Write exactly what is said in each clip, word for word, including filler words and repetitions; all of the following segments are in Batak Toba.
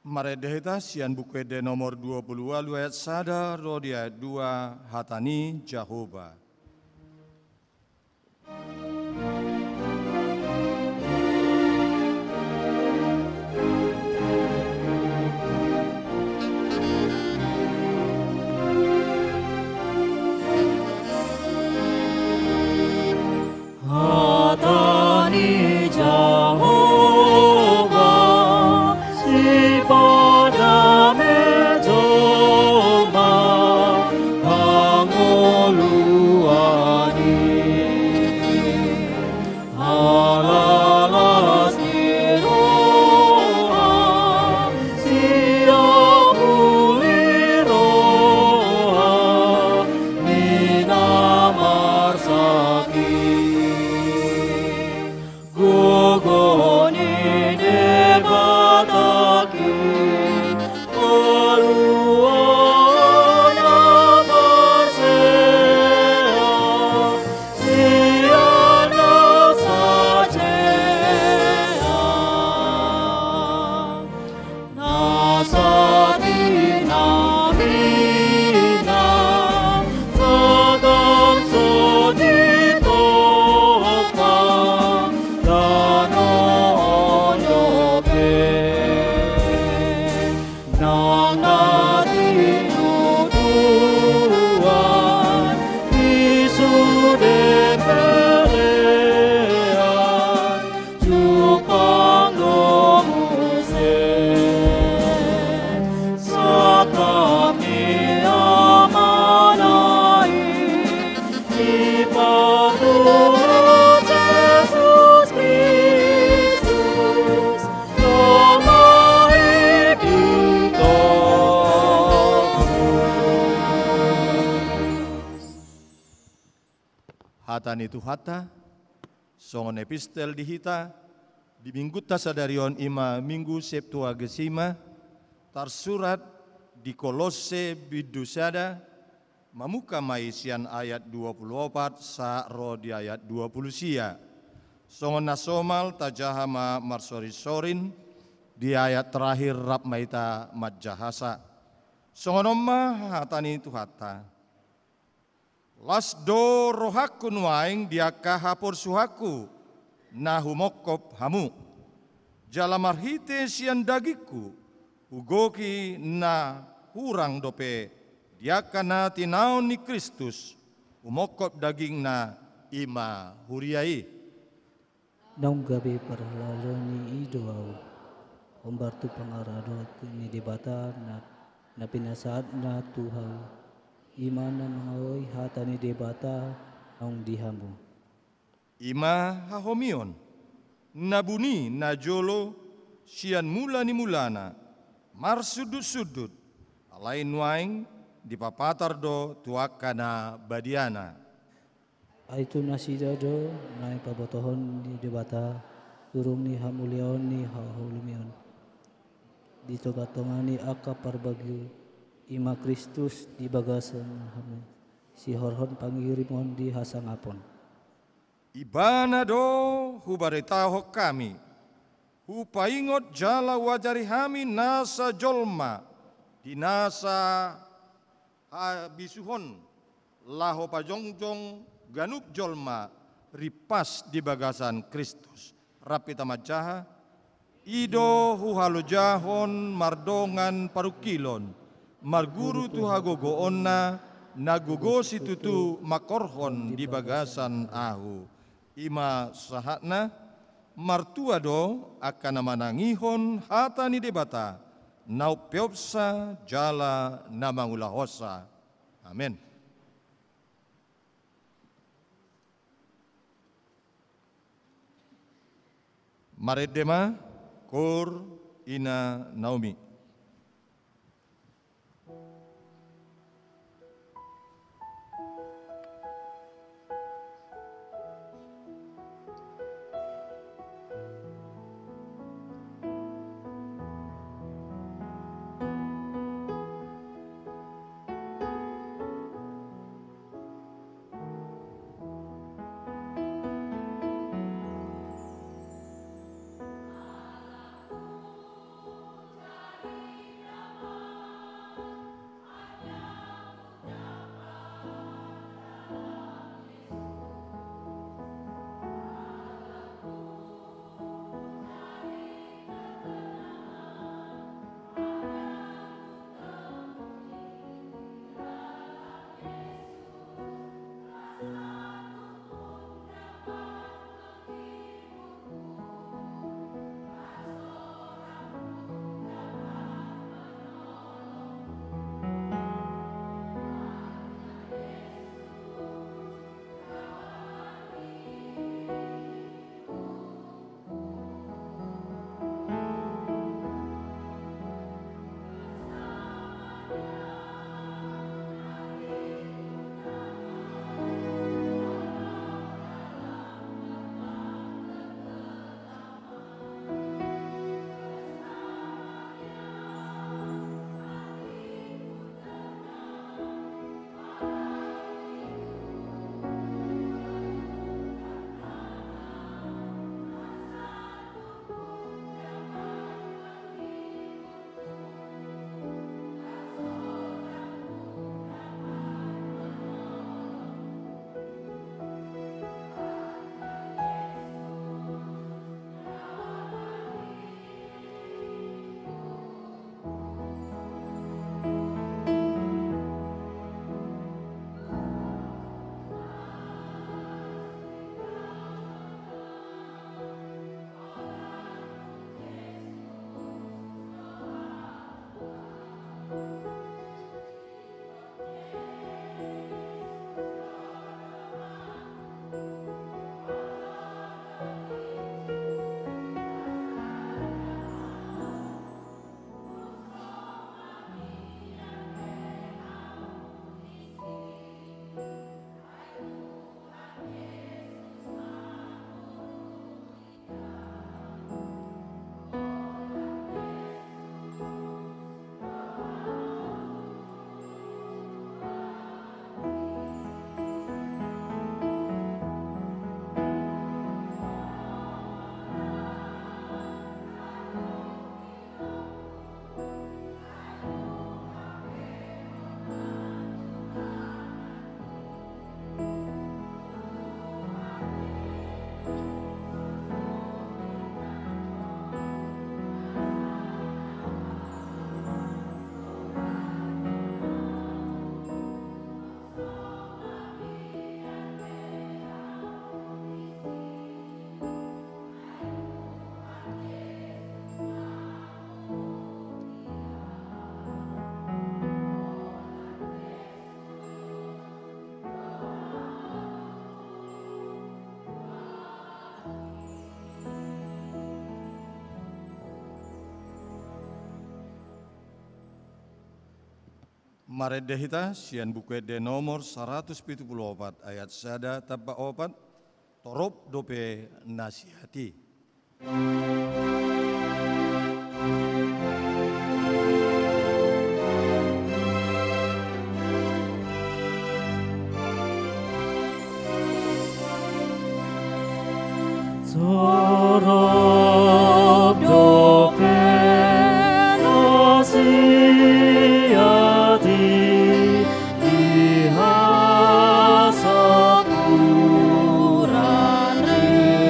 Marende hita sian Buku Ende nomor dua puluh ualu ayat sada ro di ayat dua, hata ni Jahowa. Hata ni Jahowa, sipata ma jolma hangoluan i. Ala las ni roha, sian uli roha ni na marsangkit. Gogo ni Debata i, haluaon na marsea sian na sajea. Na satinami na sagang so di topa tano on dope. Nang na tinutuan i sude pelean, jumpang do muse sangkap ni Amana i, sipatupa Jesus Kristus, Jolma i di tongamu. Hata ni Tuhanta, songon epistel di hita di minggunta sadari on, i ma Minggu Septuagesima, tarsurat di Kolosse bindu sada, mamungka ma i sian ayat dua puluh opat sahat ro di ayat dua puluh sia. Songon na somal, tajaha ma marsorinsorin, di ayat terakhir rap ma hita manjahasa. Songon on ma hata ni Tuhanta. Las do rohangku nuaeng di angka haporsuhangku na humongkop hamu. Jala marhite sian dagingku, hugohi na hurang dope di angka na tinaon ni Kristus, humongkop dagingna, i ma huria i. Naung gabe parhalado ni i do ahu, hombar tu pangaradot ni Debata na, na pinasahatna tu ahu, i ma na mangaoi hata ni Debata naung di hamu. I ma hahomion, na buni najolo sian mula ni mulana, marsundutsundut, alai nuaeng dipapatar do tu angka na badiana. Ai tu nasida do naeng pabotohon ni Debata, durung ni hamuliaon ni haholomon, di tongatonga ni angka parbegu, i ma Kristus di bagasan hamu, sihorhon pangirimon di hasangapon. Ibana do hubaritahon hami, hupaingot jala huajari hami nasa jolma di nasa habisuhon, laho pajongjong ganup jolma rimpas di bagasan Kristus. Rap hita manjaha. I do huhalojahon mardongan parungkilon, marguru tu hagogoonna, na gogo situtu mangkorhon di bagasan ahu. I ma sahatna. Martua do angka na manangihon hata ni Debata, na umpeopsa jala na mangulahonsa. Amen. Marende ma, Koor Ina Naomi. Marende hita sian Buku Ende nomor saratus pitu pulu opat ayat sada tamba opat, torop dope nasihati. Torop dope nasihati di hasakuran rea.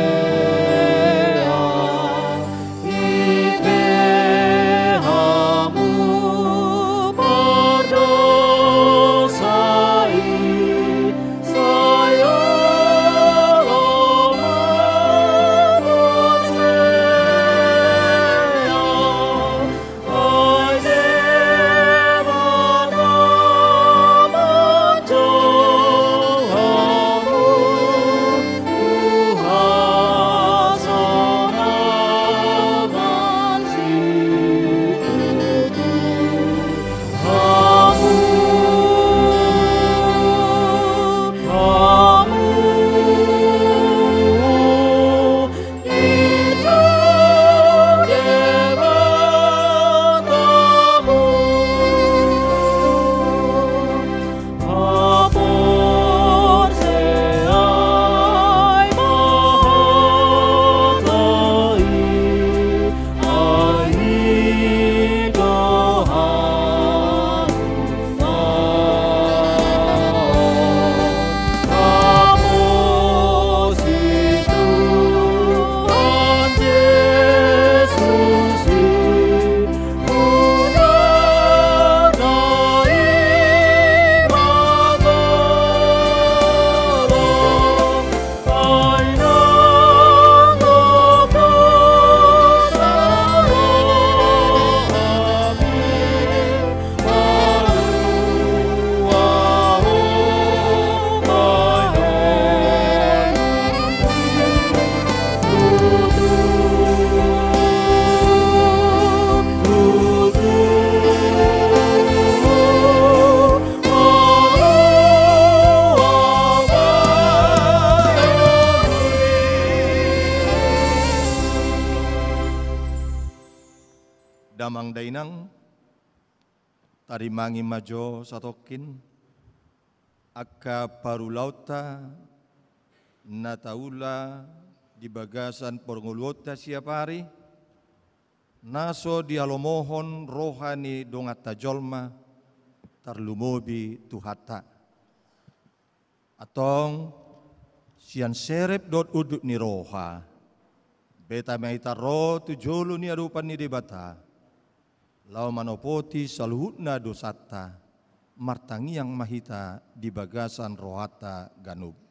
Damang dainang, tarimangi ma jo satongkin angka parulaonta na taula di bagasan parngoluonta siapari, na so dialomohon roha ni donganta jolma, tarlumobi Tuhanta. Antong, sian serep dohot unduk ni roha, beta ma hita ro tu jolo ni adopan ni Debata, laho manopoti saluhutna dosanta, martangiang ma hita di bagasan rohanta ganup.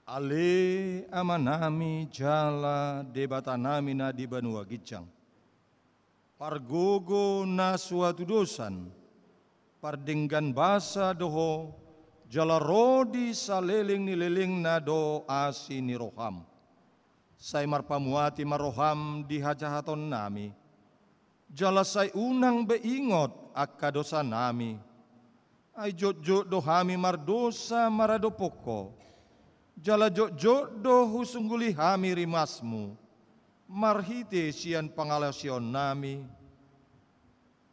Ale Amanami jala Debatanami na di banua ginjang, pargogo na so hatudosan, pardenggan basa do Ho, jala ro di saleleng ni lelengna do asi ni roham. Sai marpamuati ma roham di hajahatonnami, jala sai unang be ingot angka dosanami. Ai jotjot do hami mardosa maradophon Ho, jala jotjot do husungguli hami rimasmu, marhite sian pangalaosionnami.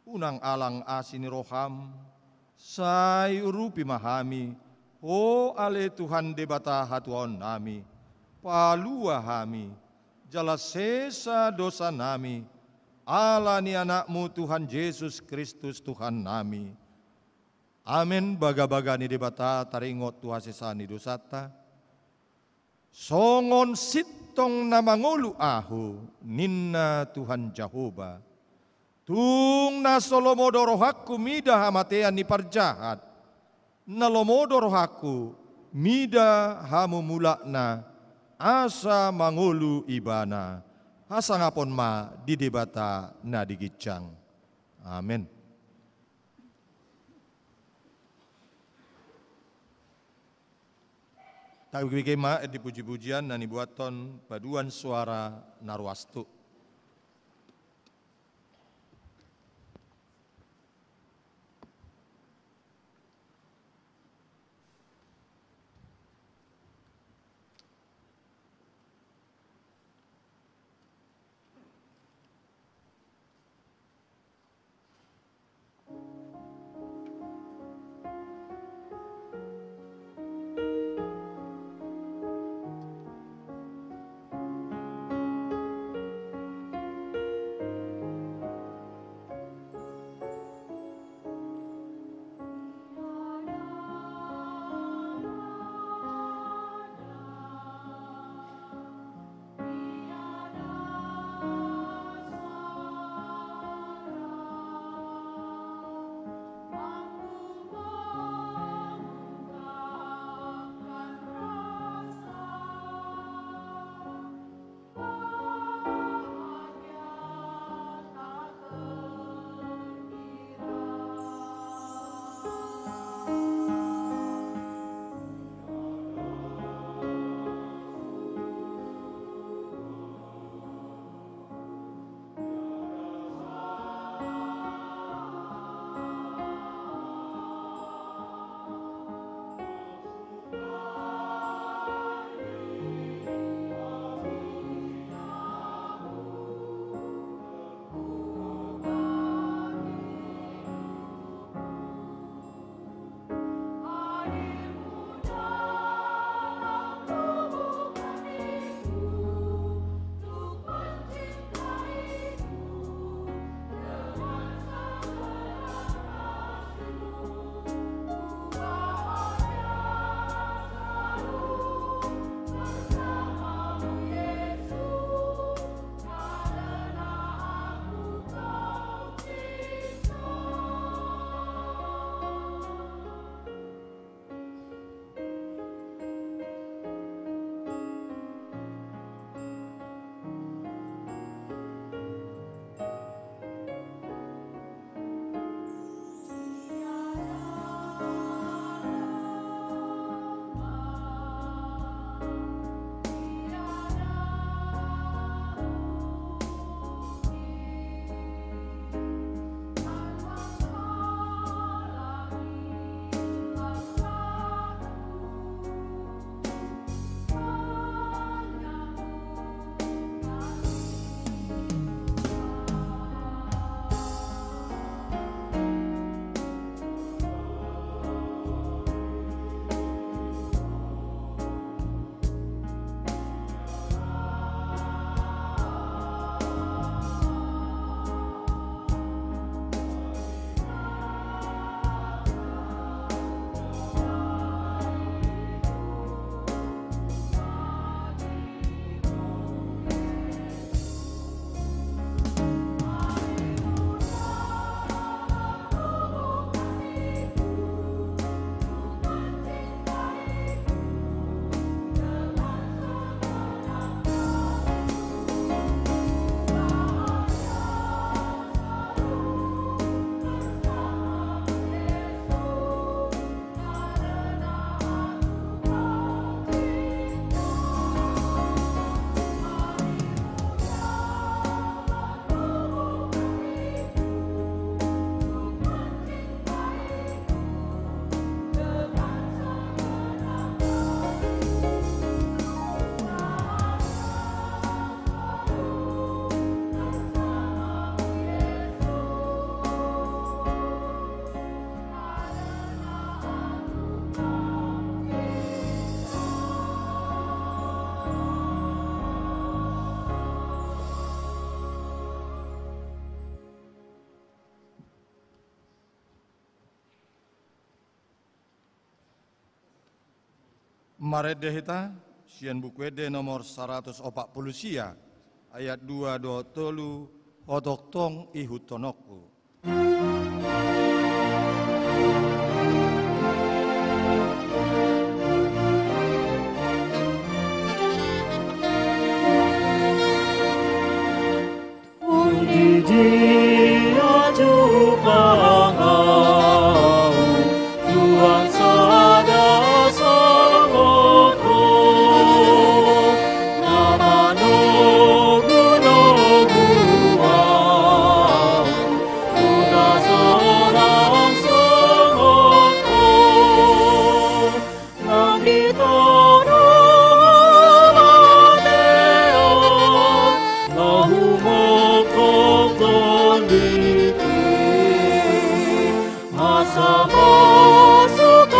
Unang alang asi ni roham, sai urupi ma hami, Ho ale Tuhan Debata hatuaonnami, palua hami, jala sesa dosanami, ala ni Anakmu Tuhan Jesus Kristus Tuhannami. Amen. Bagabaga ni Debata taringot tu hasesaan ni dosanta. Songon sintong na mangolu ahu, ninna Tuhan Jahowa. Tung na so lomo do rohangku mida hamatean ni parjahat, na lomo do rohangku mida hamumulakna, asa mangolu ibana. Hasangapon ma di Debata na di ginjang. Amen. Tabege ma di puji-pujian na nibuathon paduan suara na ruas tu. Marende hita sian Buku Ende nomor saratus opat pulu sia, ayat dua dohot tolu, Ho tongtong ihuthononku. Di dia jumpa ahu, Tuhan sada songon Ho, na manogunogu ahu, tu na sonang songon Ho. Nang di tano hamate on, na humongkop tonditi, asa masuk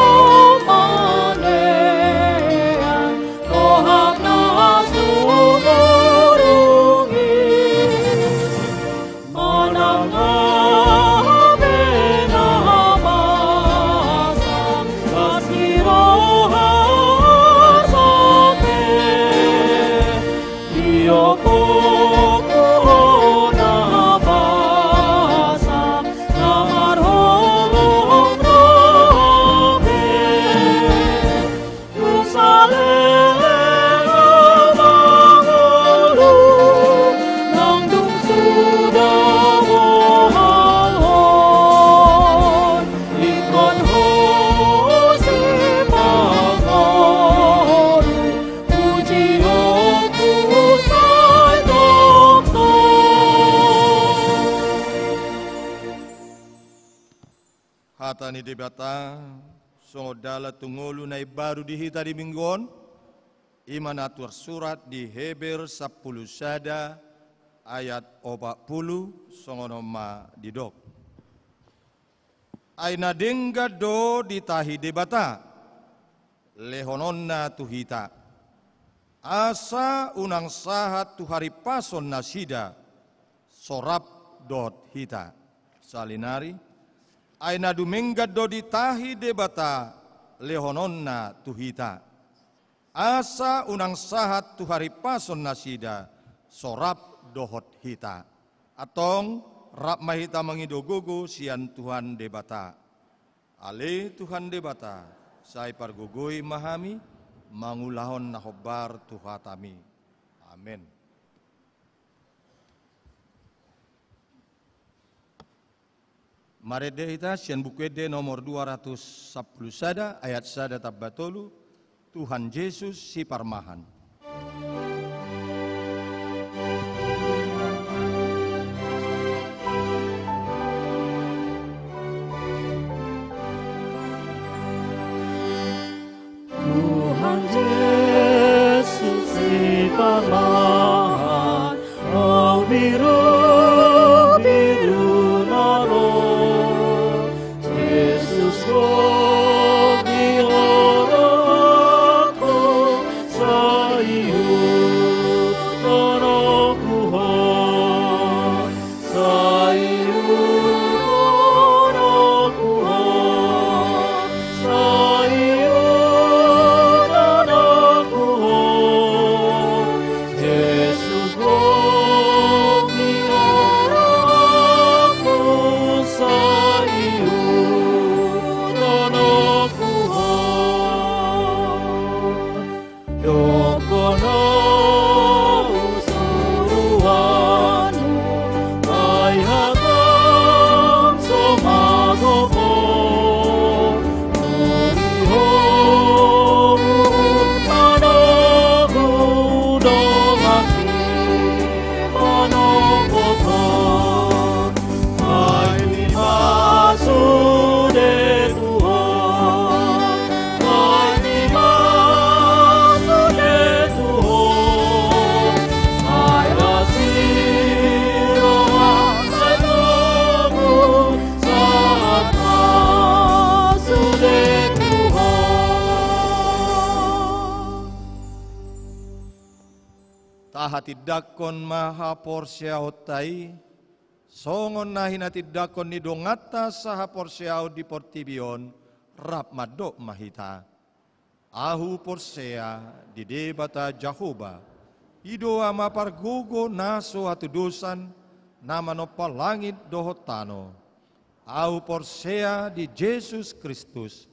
malean, roham na sumurung i. Manang aha pe na masa, las ni roha sape, iopophu ho na basa, na marholong roha pe. Saleleng mangolu, nang dung suda bohalhon, ingkon ho sipangolu, pujionku sai tongtong. Hata ni Debata, songon dalan tu ngolu na imbaru di hita di minggu on, i ma na tarsurat di Heber sampulu sada ayat opat pulu, songon on ma didok. Ai na denggan do ditahi Debata, lehononna tu hita. Asa unang sahat tu haripason nasida, so rap dohot hita. Salinari, ai na dumenggan do ditahi Debata, lehononna tu hita. Asa unang sahat tu haripason nasida, so rap dohot hita. Antong, rap ma hita mangido gogo sian Tuhan Debata. Ale Tuhan Debata, sai pargogoi ma hami, mangulahon na hombar tu hataMi. Amen. Marende hita sian Buku Ende nomor dua ratus sampulu sada, ayat sada tamba tolu, Tuhan Jesus siparmahan. Tuhan Jesus siparmahan, au birubiru na ro. Jesus gok di rohangku, sai ihuthononku Ho. Sai ihuthononku Ho, sai ihuthononku Ho, Jesus gok di rohangku, sai ihuthononku Ho. Dohot hona usuranmu, ai hatangku so magogo. Boi Ho uhum panogu, dongan sipanongkot Ho. Bahen ma sude tu Ho, bahen ma sude tu Ho, sai las ni roha, sai togu, sahat ma sude tu Ho. Tahatindangkon ma haporseaonta i, songon na hinatindangkon ni donganta sahaporseaon di portibi on, rap mandok ma hita. Ahu porsea di Debata Jahowa, i do Ama pargogo na so hatudosan, na manompa langit dohot tano. Ahu porsea di Jesus Kristus,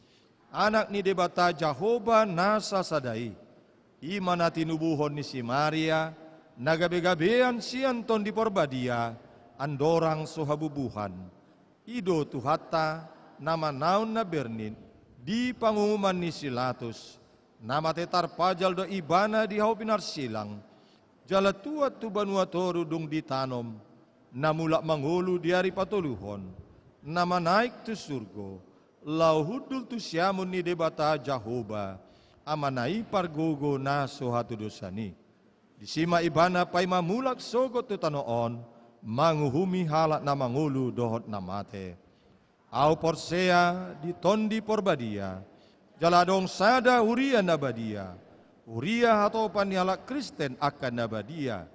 Anak ni Debata Jahowa na sasada i, i ma na tinubuhon ni si Maria, na gabegabean sian Tondi Porbadia, andorang so habubuhan. I do Tuhanta, na manaon na bernit di panguhuman ni si Latus, na mate tarpajal do Ibana di hau pinarsilang, jala tuat tu banua toru dung ditanom, na mulak mangolu di ari patoluhon, na manaek tu surgo, laho hundul tu siamun ni Debata Jahowa, Amana i pargogo na so hatudosan i. Disi ma Ibana paima mulak sogot tu tano on, manguhumi halak na mangolu dohot na mate. Ahu porsea di Tondi Porbadia, jala adong sada huria na badia, huria hatopan ni halak Kristen angka na badia,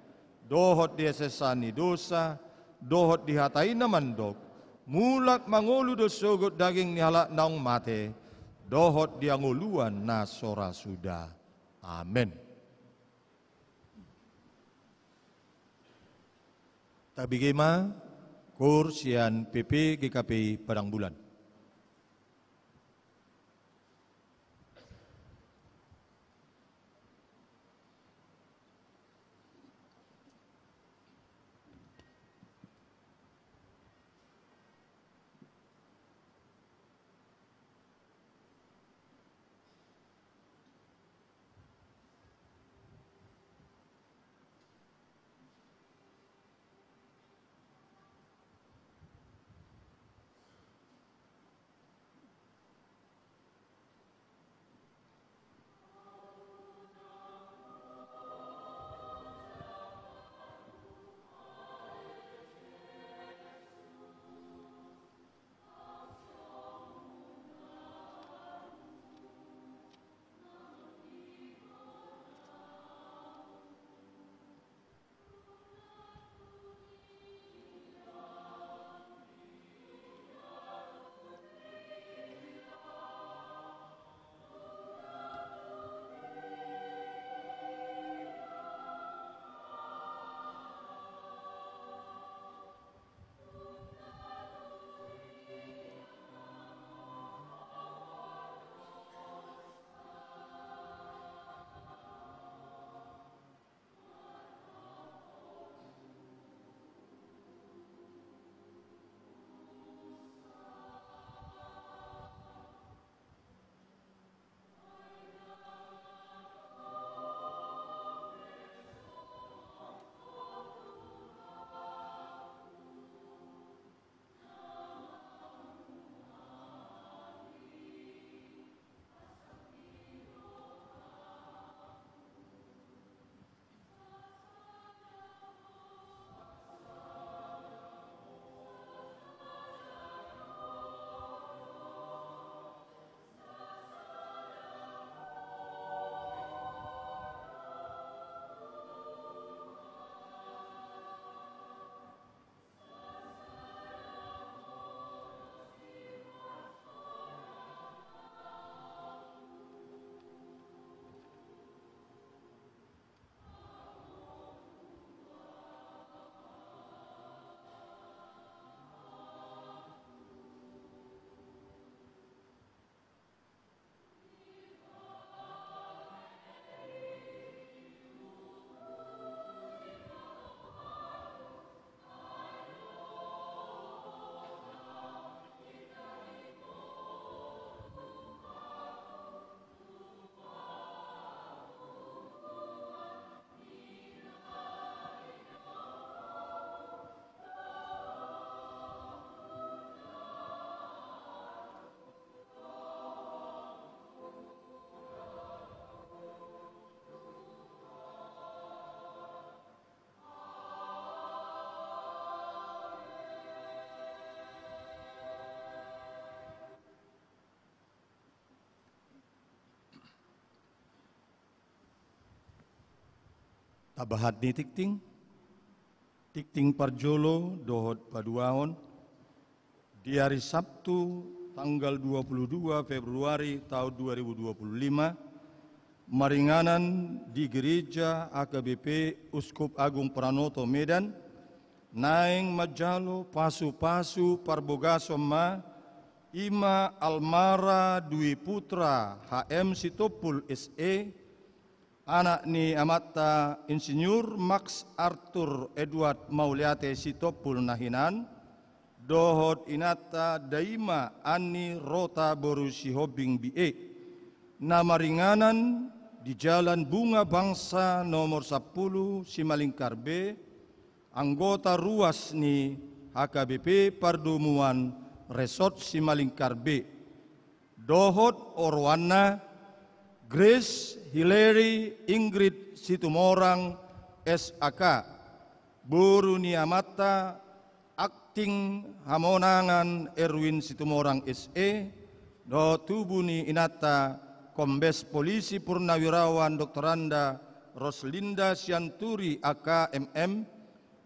dohot di hasesaan ni dosa, dohot di hata i na mandok, mulak mangolu do sogot daging ni halak naung mate, dohot di hangoluan na so ra suda. Amen. Tabege ma koor sian P P G K P I Padang Bulan. Tabahat ni tingting, tingting parjolo dohot paduahon, di ari Sabtu tanggal dua puluh dua Februari tahun dua ribu dua puluh lima, Maringanan di Gereja H K B P Uskup Agung Pranoto Medan, naeng manjalo pasu-pasu parbogason ma, i ma Almara Dwi Putra H M Sitompul S E, anak ni amanta Insinyur Max Arthur Edward Mauliate Sitompul na hinan, dohot inanta Daima Anni Rota boru Sihombing B E, na maringanan di Jalan Bunga Bangsa nomor sampulu Simalingkar B, anggota ruas ni H K B P Pardomuan Resort Simalingkar B, dohot oroanna Grace Hilary Ingrid Situmorang S A K, boru ni amanta Akting Hamonangan Erwin Situmorang S E, dohot tubu ni inanta Kombes Polisi Purnawirawan Doktoranda Roslinda Sianturi A K M M,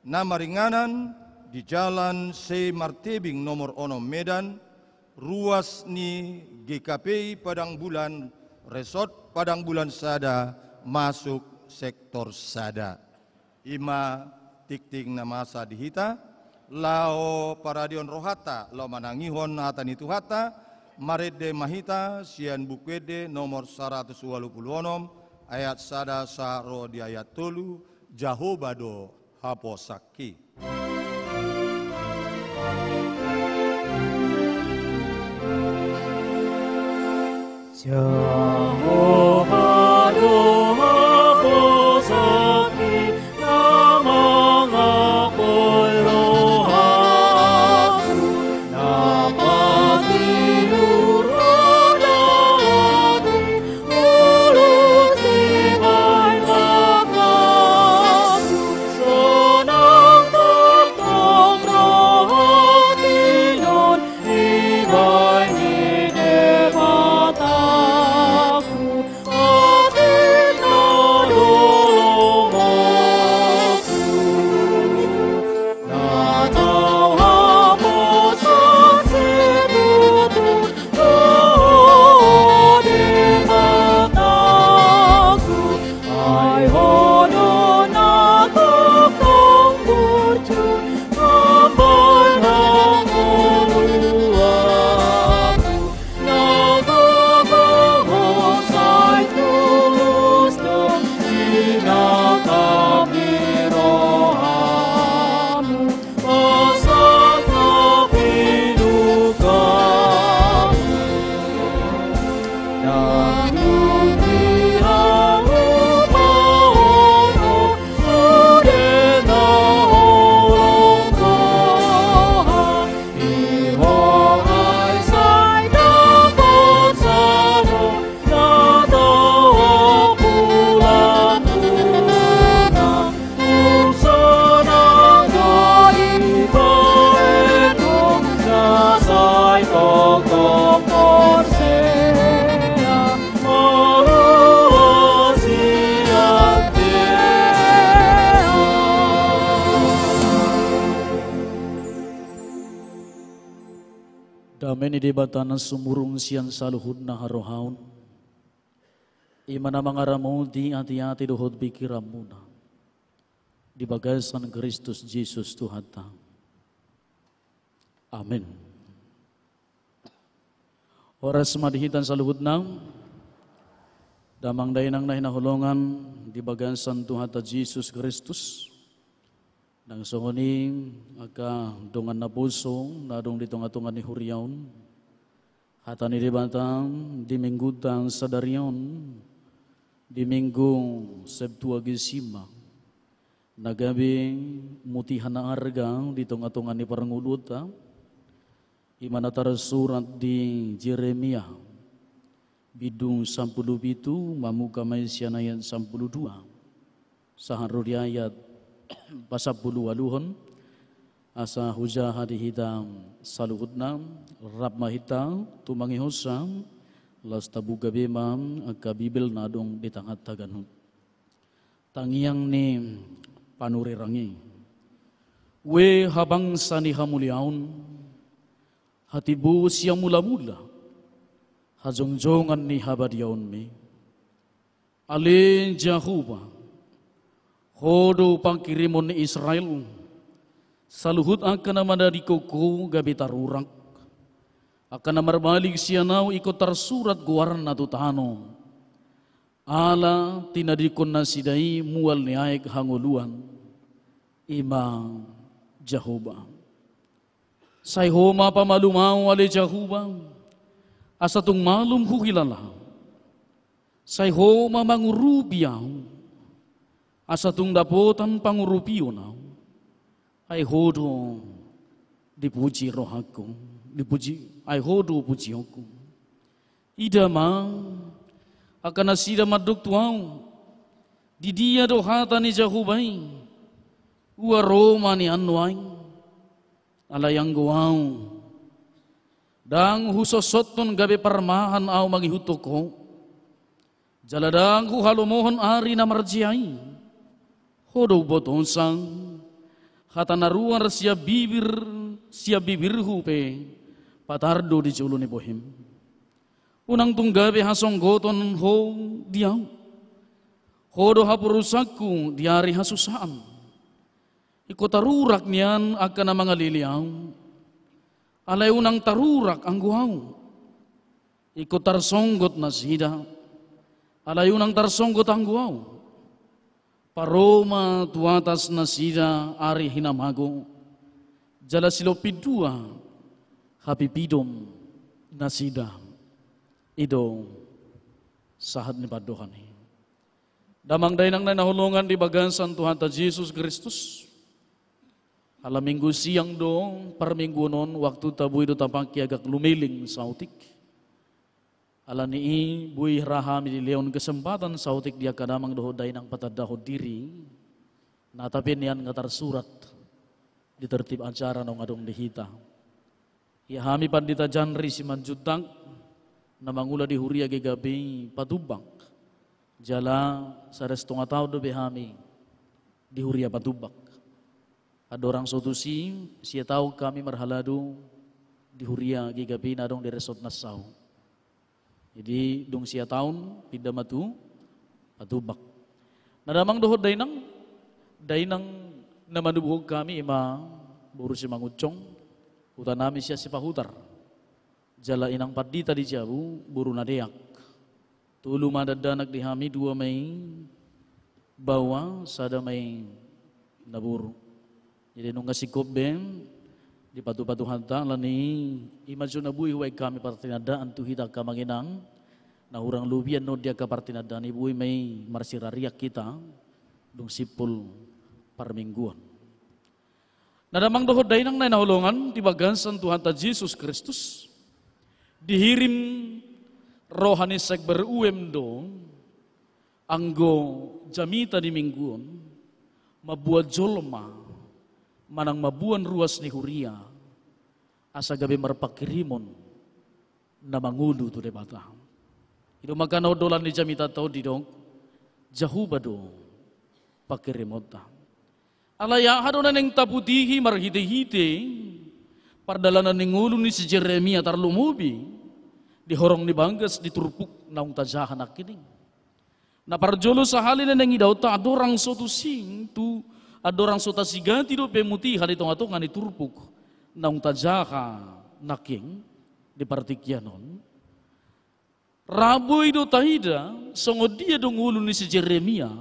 na maringanan di Jalan Se Martebing nomor onom Medan, ruas ni G K P I Padang Bulan, Resort Padang Bulan sada, masuk sektor sada. I ma tingting na masa di hita, laho paradehon rohanta, laho manangihon hata ni Tuhanta, marende ma hita sian Buku Ende nomor saratus ualu pulu onom, ayat sada sahat ro di ayat tolu. Jahowa do haposanki. Jahowa do haposanki, na mangapul rohaku, na patiur roda hatiku. Dame ni Debata na sumurung sian saluhutna harohaon, i ma na mangaramoti ateate dohot pingkiranmuna di bagasan Kristus Jesus Tuhanta. Amen. Horas ma di hita saluhutna, damang dainang na hinaholongan di bagasan Tuhanta Jesus Kristus. Nang songon i angka dongan naposo na adong di tonga-tonga ni huria on, hata ni Debata di minggunta sadari on, di Minggu Septuagesima, na gabe mutihan arga di tonga-tonga ni parngoluonta, i ma na tarsurat di Jeremia bindu sampulu pitu, mamungka ma i sian ayat sampulu dua sahat ro di ayat pasampulu ualuhon. Asa hujaha di hita saluhutna, rap ma hita tumangihonsa, laos tabuka be ma angka Bibel na adong di tanganta ganup. Tangiang ni panurirang i. Ue habangsa ni hamuliaon, hatimbo sian mula-mula, hajongjongan ni habadiaonmi. Ale Jahowa, Ho do pangkirimon ni Israel, saluhut angka na manadingkon Ho gabe tarurak, angka na marbalik sian Ahu ingkon tarsurat goarna tu tano. Ala tinadingkon nasida i mual ni aek hangoluan, i ma Jahowa. Sai Ho ma pamalum Ahu, ale Jahowa, asa tung malum huhilala Ho. Sai Ho ma mangurupi Ahu, asa tung dapotan pangurupion Ahu. Ai Ho do dipuji rohangku, dipuji, ai Ho do pujionku. Ida ma, angka nasida mandok tu Ahu: Didia do hata ni Jahowa i? Ua ro ma nian nuaeng? Alai anggo Ahu, ndang husosothon gabe parmahan Ahu mangihuthon Ho, jala ndang huhalomohon ari na marjea i. Ho do hubotosa, hata na ruar sian bibir, sian bibirhu pe patar do di jolo ni bohim. Unang tung gabe hasonggoton Ho di ahu. Ho do haporusanku di ari hasusaan. Ingkon tarurak nian angka na mangalili ahu. Alai unang tarurak anggo ahu. Ingkon tarsonggot nasida. Alai unang tarsonggot anggo ahu. Paro ma tu atas nasida ari hinamago, jala silompit dua hapipidom nasida. I do sahat ni pandohan i. Damang dainang na hinaholongan di bagasan Tuhanta Jesus Kristus. Ala minggu siang do parmingguon on, waktunta boi do tapangke agak lumeleng saotik. Alani i boi ra hami dilehon kesempatan saotik di angka damang dohot dainang patandahon diri. Na tape nian nga tarsurat di tertib acara naung adong di hita. Ia hami Pandita Janri Simanjuntak, na mangula di huria G K P Patumbak. Jala sada stonga taon dope hami di huria Patumbak. Andorang so tusi, sia taon hami marhalado di huria G K P na adong di Resort Nassau. Jadi dung sia taon pinda ma tu Patumbak. Na damang dohot dainang, dainang na manubuhon hami i ma boru Simangunsong, hutanami sian Sipahutar. Jala inang pandita di jabu, boru na deak. Tolu ma dakdanak di hami, dua ma i baoa, sada ma i na boru. Jadi nunga singkop be dipatupa Tuhanta, alani i ma jo na boi hubaen hami partinandaan tu hita angka amang inang. Na hurang lobi annon di angka partinandaan i boi ma i marsirariak hita dung simpul parmingguon. Na damang dohot dainang na hinaholongan di bagasan Tuhanta Jesus Kristus, dihirim roha ni Sekber U M do anggo jamita di minggu on mamboan jolma manang mamboan ruas ni huria asa gabe marpangkirimon na mangolu tu Debata. I do makana on do lan ni jamitanta on didok, Jahowa do pangkirimonta. Alai aha do na naeng taputihi marhitehite pardalanan ni ngolu ni si Jeremia tarlumobi di horong ni bagas di turpuk naung tajaha nangkining? Na parjolo sahali na naeng idaonta andorang so tusing tu, andorang so tasigati dope mutiha di tongatonga ni turpuk naung tajaha nangkin di partingkian on, ra boi do taida songon dia do ngolu ni si Jeremia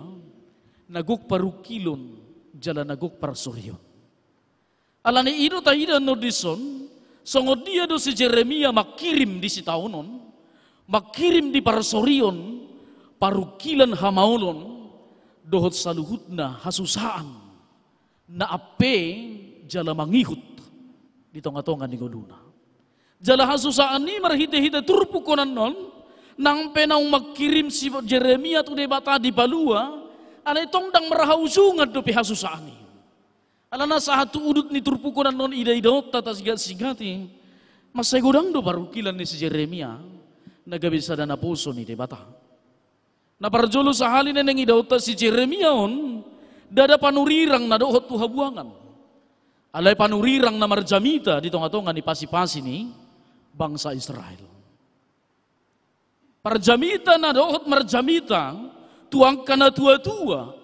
na gok parungkilon jala na gok parsorion. Alani i do taida annon dison, songon dia do si Jeremia mangkirim di sitaonon, mangkirim di parsorion, parungkilan hamaolon, dohot saluhutna hasusaan na ampe jala mangihut di tongatonga ni ngoluna. Jala hasusaan i marhitehite turpuk on annon, nang pe naung mangkirim si Jeremia tu Debata dipalua, alai tong ndang marhaujungan dope hasusaan i. Alana sahat tu udut ni turpuk on annon idaidaonta tasigatsigati, mansai godang do parungkilan ni si Jeremia na gabe sada naposo ni Debata. Na parjolo sahali na naeng idaonta si Jeremia on, ndada panurirang na dohot tu habuangan. Alai panurirang na marjamita di tongatonga ni pasipasi ni bangsa Israel. Parjamita na dohot marjamita tu angka na tua-tua,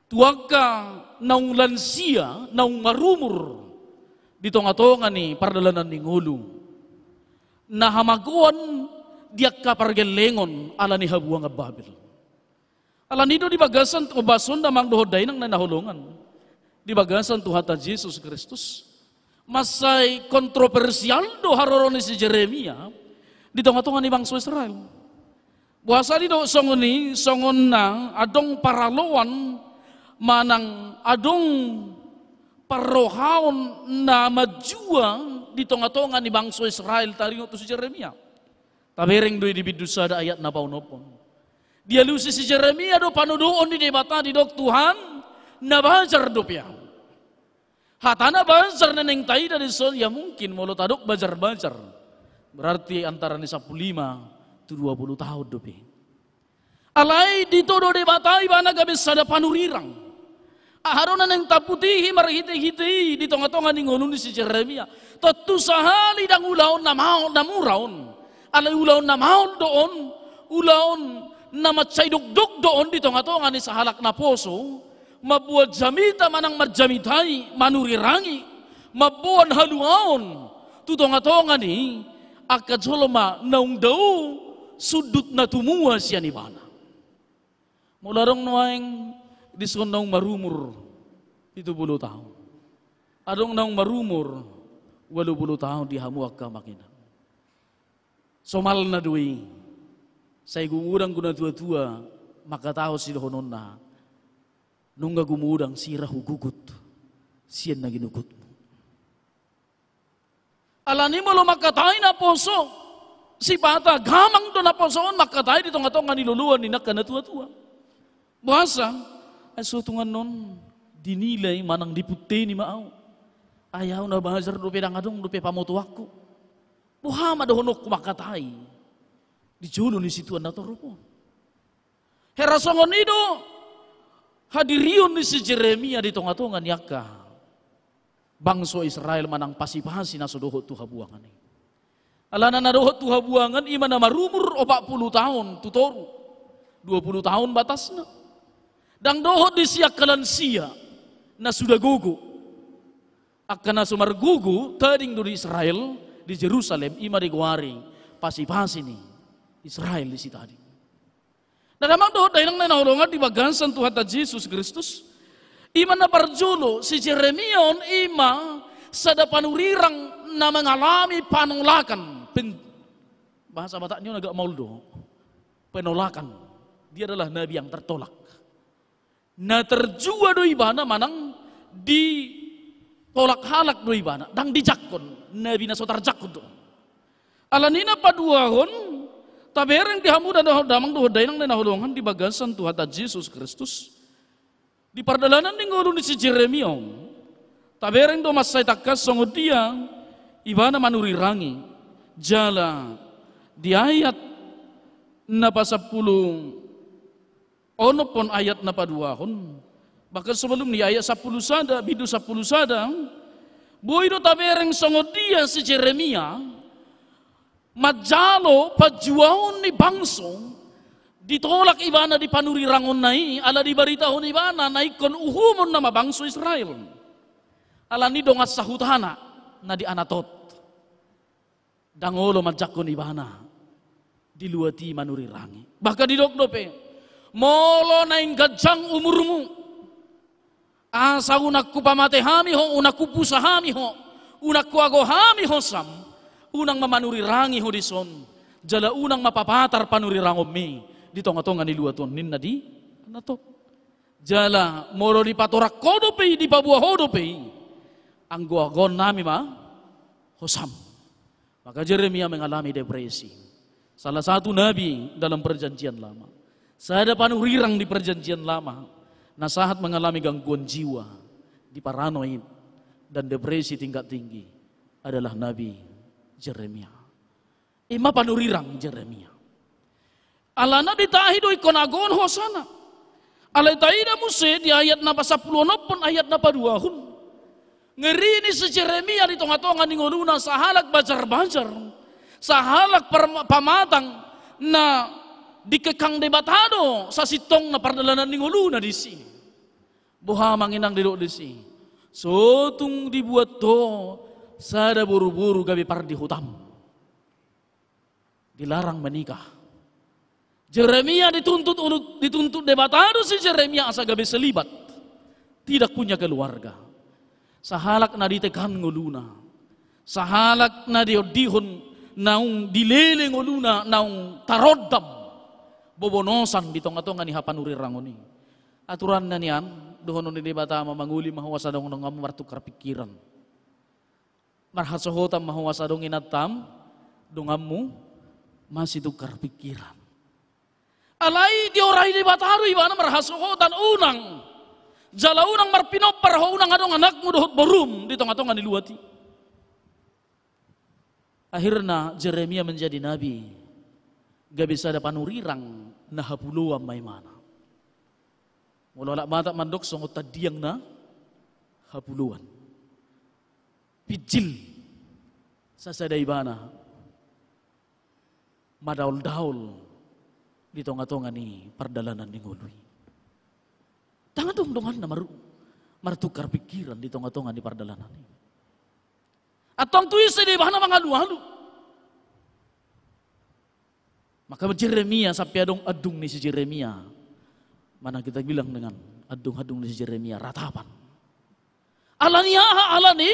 tu angka naung lansia, naung marumur di tonga-tonga ni pardalanan ni ngolu, na hamagoan di angka pargellengon ala ni habuangan Babel. Alani do di bagasan, o, bason damang dohot dainang na hinaholongan, di bagasan Tuhanta Jesus Kristus, mansai kontroversial do haroro ni si Jeremia di tonga-tonga ni bangso Israel. Boasa didok songon i? Songon na adong paraloan manang adong parrohaon na manjua di tonga-tonga ni bangso Israel taringot tu si Jeremia. Tabereng do i di bindu sada ayat na paonomhon. Dialusi si Jeremia do panodoon ni Debata, didok, Tuhan, na bajar dope ahu. Hata na bajar na naeng taida dison, ya mungkin molo tadok bajar-bajar, berarti antara ni sampulu lima tu dua pulu taon dope. Alai ditodo Debata ibana gabe sada panurirang. Aha do na naeng taputihi marhite-hite i di tonga-tonga ni ngolu ni si Jeremia? Tontu sahali ndang ulaon na maol, na mura on. Alai ulaon na maol do on, ulaon na mansai dokdok do on di tonga-tonga ni sahalak naposo, mamboan jamita manang manjamitai, manurirangi, mamboan haluaon tu tonga-tonga ni angka jolma naung dao sundut na tumua sian ibana. Molo adong nuaeng dison naung marumur pitu pulu taon, adong naung marumur ualu pulu taon di hamu angka amang inang, somalna do i, sai gumodang do na tua-tua mangkatahon sidohononna, nunga gumodang sira hugugut sian na ginugutmu. Alani molo mangkatai naposo, sipata gamang do naposo on mangkatai di tonga-tonga ni loloan ni angka na tua-tua. Boasa? Ai so tung annon dinilai manang dipunteni ma ahu. Ai ahu na bajar dope, ndang adong dope pamotoanku. Boha ma dohononku mangkatai di jolo ni situan na torop on? Hera songon i do hadirion ni si Jeremia di tonga-tonga ni angka bangso Israel manang pasi-pasi na so dohot tu habuangan i. Alana na dohot tu habuangan i ma na marumur opat pulu taon tu toru, dua pulu taon batasna. Ndang dohot disi angka lansia na suda gogo. Angka na so margogo tading do di Israel, di Jerusalem, i ma digoari pasi-pasi ni Israel disi tading. Na damang dohot dainang na hinaholongan di bagasan Tuhanta Jesus Kristus, i ma na parjolo, si Jeremia on i ma sada panurirang na mangalami panolakan. Pen-, bahasa Batakna on agak maol do. Penolakan. Dia adalah nabi yang tertolak. Na terjua do ibana manang ditolak halak do ibana, ndang dijangkon, nabi na so tarjangkon do. Alani na paduahon, tabereng di hamu da-, damang dohot dainang na hinaholongan di bagasan Tuhanta Jesus Kristus, di pardalanan ni ngolu ni si Jeremia on, tabereng do mansai tangkas songon dia ibana manurirangi, jala di ayat na pasampulu onom pon ayat na paduahon. Bahkan sebelum ni ayat sampulu sada, bindu sampulu sada, boi do tabereng songon dia si Jeremia manjalo panjuaon ni bangso, ditolak ibana di panurirangonna i, ala dibaritahon ibana na ingkon uhumonna ma bangso Israel. Alani dongan sahutana na di Anatot. Ndang olo manjangkon ibana di luat i manurirangi. Bahkan didok dope, molo naeng ganjang umurmu, asa unang hupamate hami ho, unang hupusa hami ho, unang huago hami ho sam, unang ma manurirangi ho dison, jala unang ma papatar panurirangonmi di tonga-tonga ni luat on, ninna di Anatot. Jala molo dipatorang ho dope i, dipaboa ho dope i, anggo agoon nami ma ho sam. Maka Jeremia mengalami depresi. Salah satu nabi dalam Perjanjian Lama. Sada panurirang di Perjanjian Lama na sahat mengalami gangguan jiwa, di paranoid dan depresi tingkat tinggi adalah Nabi Jeremia. I ma panurirang Jeremia. Alana ditahi do ingkon agoon hosana. Alai taida muse di ayat na pasampulu onom pon ayat na paduahon. Ngeri ni si Jeremia di tonga-tonga ni ngoluna, sahalak bajar-bajar, sahalak par-, pamatang na Dikekang Debata do sasintongna pardalanan ni ngoluna disi. Boha amang inang didok disi? So tung dibuat ho sada boruboru gabe pardihotam. Dilarang menikah. Jeremia dituntut ulu-, dituntut Debata do si Jeremia asa gabe selibat. Tidak punya keluarga. Sahalak na ditekan ngoluna. Sahalak na diondihon naung dilele ngoluna, naung tarondam. Bobonosan di tongatonga ni hapanurirangon i. Aturanna nian, dohonon ni Debata ma, mangoli ma ho asa dongdonganmu martukar pikiran. Marhasohotan ma ho asa adong inantam, donganmu masitukar pikiran. Alai diorai Debata do ibana marhasohotan, unang. Jala unang marpinompar ho, unang adong anakmu dohot borum di tongatonga ni luat i. Akhirna Jeremia menjadi nabi. Gabe sada panurirang na hapuloan ma ibana. Molo halak Batak mandok songon tandiang na hapuloan. Pinjil sasada ibana madaoldaol di tongatonga ni pardalanan ni ngolu i. Ndang adong donganna maru-, martukar pikiran di tongatonga ni pardalanan i. Antong tu ise do ibana mangalualu. Maka Jeremia, sampe adong andung ni si Jeremia. Mana kita bilang dengan andung-andung ni si Jeremia, ratapan. Alani aha? Alani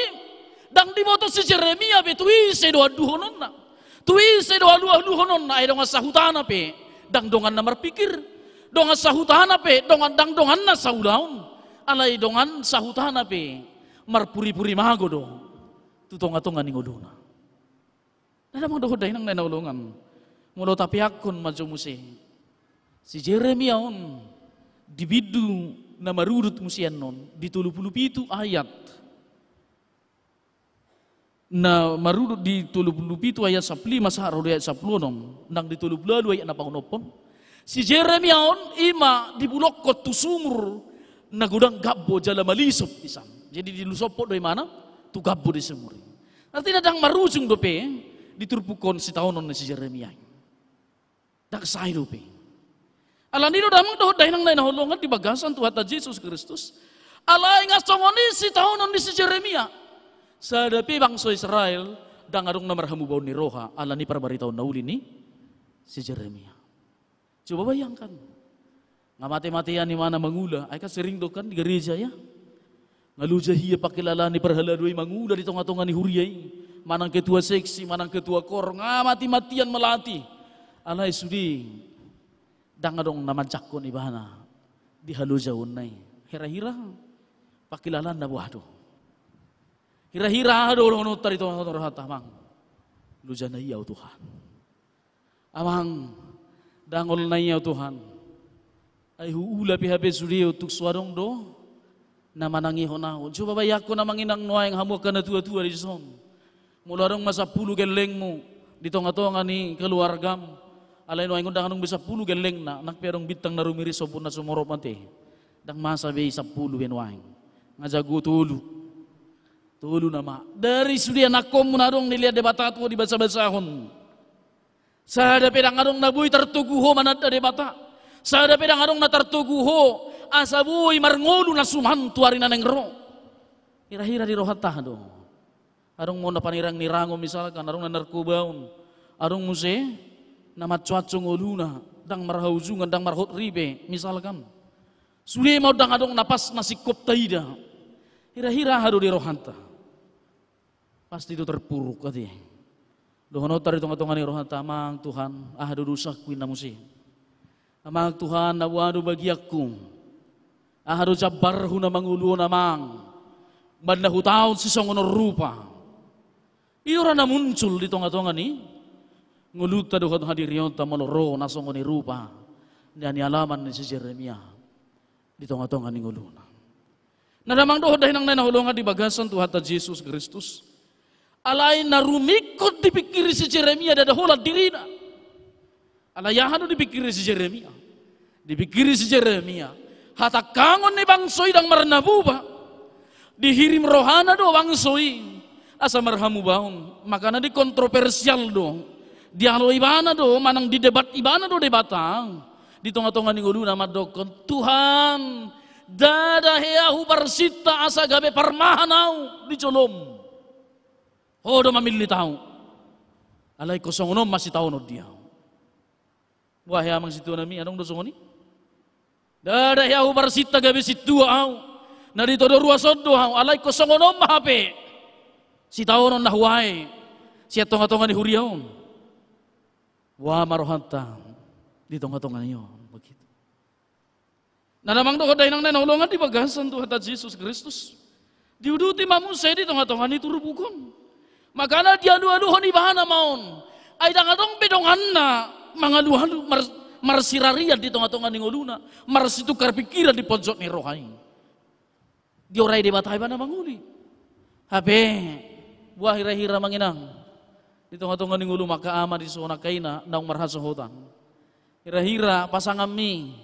ndang diboto si Jeremia be tu ise do anduhononna, tu ise do alualuhononna. Ai dongan sahutana pe ndang donganna marpikir, dongan sahutana pe dongan, ndang donganna saulaon. Alai dongan sahutana pe marpuripuri mago do tu tongatonga ni ngoluna. Na damang dohot dainang na hinaholongan, molo tapeakhon ma jo muse si Jeremia on di bindu na marudut muse annon, di tolu pulu pitu ayat na marudut di tolu pulu pitu ayat sampulu lima sahat ro di ayat sampulu onom, nang di tolu pulu ualu ayat na paonomhon. Si Jeremia on i ma dibulongkon tu sumur na godang gambo jala malisop i san. Jadi dilusophon do ibana tu gambo di sumur i. Artina ndang marujung dope di turpuk on sitaonon ni si Jeremia i. Ndang sae dope. Alani do damang dohot dainang na hinaholongan di bagasan Tuhanta Jesus Kristus. Alai nga songon i sitaonon ni si Jeremia. Sada pe bangso Israel ndang adong na marhamubaon ni roha alani parbaritaon na uli ni si Jeremia. Coba bayangkan. Nga matematean ibana mangula, ai kan sering do kan di gareja ya. Nga loja hia pangkilalaan ni parhalado i mangula di tongatonga ni huria i. Manang ketua seksi, manang ketua kor, nga matimatian melatih. Alai sude ndang adong na manjangkon ibana di halojaonna i. Hirahira pangkilalaanna boha do? Hirahira aha do dohononta di tongatonga ni rohanta? Amang, lojana i ahu Tuhan. Amang, dangolna i ahu Tuhan. Ai huula pe hape sude on tung so adong do na manangihon ahu. Coba bayangkon amang inang nuaeng, hamu angka natuatua dison. Molo adong ma sampulu gellengmu di tongatonga ni keluargam. Alai nuaeng on ndang adong be sampulu gellengna, nang pe adong bintang na rumiris ombun na sumorop ate, ndang masa be i sampulu be nuaeng. Nga jago tolu. Tolu nama. Dari sude anakkonmu na adong dilehon Debata tu ho, dibasabasahon. Sada pe ndang adong na boi tartogu ho mananda Debata. Sada pe ndang adong na tartogu ho asa boi marngolu na suman tu ari na naeng ro. Hirahira di rohanta aha do? Adong ma na panirangnirangon misalkan, adong na narkobaon, adong muse na mancoanco ngoluna, ndang marhaujungan, ndang marhot ripe misalkan. Sude ma on ndang adong na pas na singkop taida. Hirahira aha do di rohanta? Pasti do terpuruk ate. Dohononta di tongatonga ni rohanta, Amang Tuhan, aha do dosangku inna muse. Amang Tuhan, na boha do bagianku? Aha do jambarhu na mangolu on Amang? Umbahen na hutaon sisongon on rupa. I do ra na muncul di tongatonga ni ngolunta dohot hadirionta molo ro na songon i rupa na nialaman ni si Jeremia di tongatonga ni ngoluna. Na damang dohot dainang na hinaholongan di bagasan Tuhanta Jesus Kristus. Alai na rumingkot dipingkiri si Jeremia ndada holan dirina. Alai aha do dipingkiri si Jeremia? Dipingkiri si Jeremia hatangkangon ni bangso i ndang marnabuba. Dihirim rohana do bangso i asa marhamubaon. Makana di kontroversial do Dialo ibana do, manang didebat ibana do Debata di tonga-tonga ni ngoluna mandokkon, Tuhan, ndada hea huparsinta asa gabe parmahan ahu di jolom. Ho do mamillit ahu. Alai ingkon songon on ma sitaonon di ahu. Wah, hea amang sintua nami, adong do songon i? Ndada hea huparsinta gabe sintua ahu. Na di toru ruas on do ahu, alai ingkon songon on ma hape sitaonon na huae sian tonga-tonga ni huria on. Boha ma rohanta di tonga-tonga ni on begitu. Na damang dohot dainang na hinaholongan di bagasan Tuhanta Jesus Kristus. Diuduti ma muse di tonga-tonga ni turpuk on. Makana dialu-aluhon ibana ma on. Ai ndang adong be donganna mangalu-alu mar-, marsirarian di tonga-tonga ni ngoluna, marsitukar pikiran di ponjot ni roha i. Diorai Debata ibana mangoli. Hape, boha hira-hira amang inang di tonga-tonga ni ngolu angka ama di son angka ina naung marhasohotan. Hira-hira pasanganmi,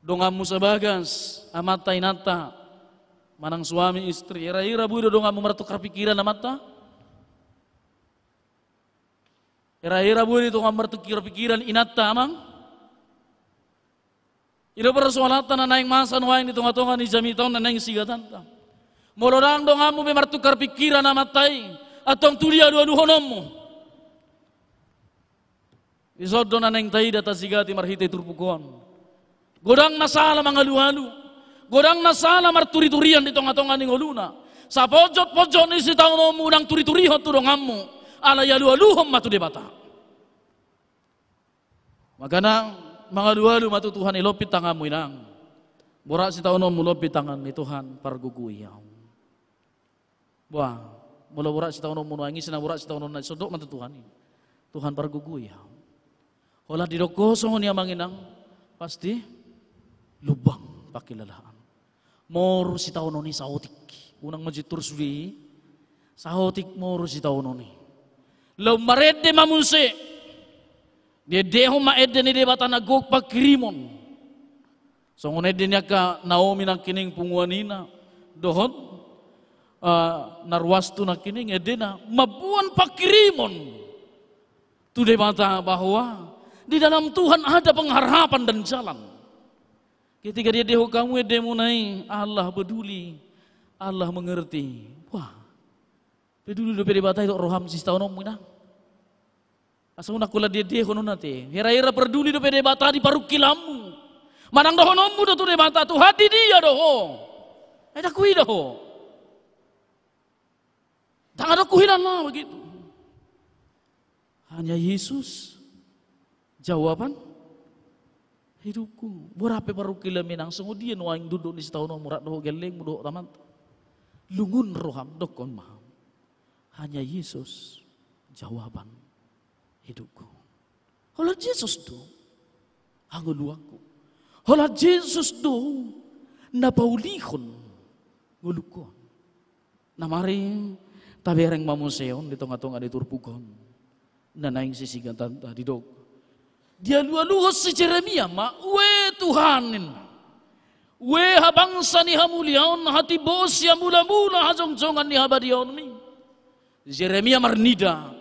donganmu sabagas, amanta inanta, manang suami istri, hira-hira boi do donganmu martukar pikiran amanta? Hira-hira boi do donganmu martukar pikiran inanta amang? I do persoalanta na naeng masa nuaeng di tonga-tonga ni jamita on na naeng sigatanta. Molo ndang donganmu be martukar pikiran amanta i, antong tu dia alu-aluhononmu? Dison do na naeng taida tasigati marhite turpuk on. Godang na sala mangalu-alu, godang na sala marturi-turian di tonga-tonga ni ngoluna. Saponjot-ponjot ni sitaononmu unang turi-turihon tu donganmu, alai alu-aluhon ma tu Debata. Makana mangalu-alu ma tu Tuhan i, lompit tanganmu inang. Borat sitaononmu, lompit tanganmi, Tuhan pargogoi ahu. Boha, molo borat sitaononmu nuaeng i, ise na borat sitaononna i, sondok ma tu Tuhan i. Tuhan pargogoi ahu. Holan didok ho songon i amang inang, pasti lumbang pangkilalaan. Moru sitaonon i saotik. Unang manjintur sude i, saotik moru sitaonon i. Laho marende ma muse. Diendehon ma ende ni Debata na gok pangkirimon. Songon ende ni angka Naomi nangkining punguan ina dohot, eh, na ruas tu nangkining endena mamboan pangkirimon tu Debata bahwa di dalam Tuhan ada pengharapan dan jalan. Ketika diendehon hamu endemuna i, Allah peduli, Allah mengerti. Wah, peduli dope Debata i tu roham, sitaononmu inang. Asa unang holan diendehon on ate. Hira-hira peduli dope Debata di parungkilonmu. Manang dohononmu do tu Debata, Tuhan, di dia do ho? Ai ndang huida ho. Ndang adong huhilala, begitu. Hanya Yesus jawaban hidupku. Borat pe parungkilonmi inang, songon dia nuaeng dunduk ni sitaononmu rap dohot gellengmu dohot amanta. Lungun roham, dokkon ma hamu, hanya Yesus jawaban hidupku. Holan Jesus do hangoluanku. Holan Jesus do na paulihon ngolungku on. Na mari tabereng ma muse on di tonga-tonga ni turpuk on na naeng sisigatanta, didok. Dialu-aluhon si Jeremia ma, ue Tuhan, ninna. Ue habangsa ni hamuliaon, hatimboon siamula-mula hajongjongan ni habadiaonmi. Jeremia marnida,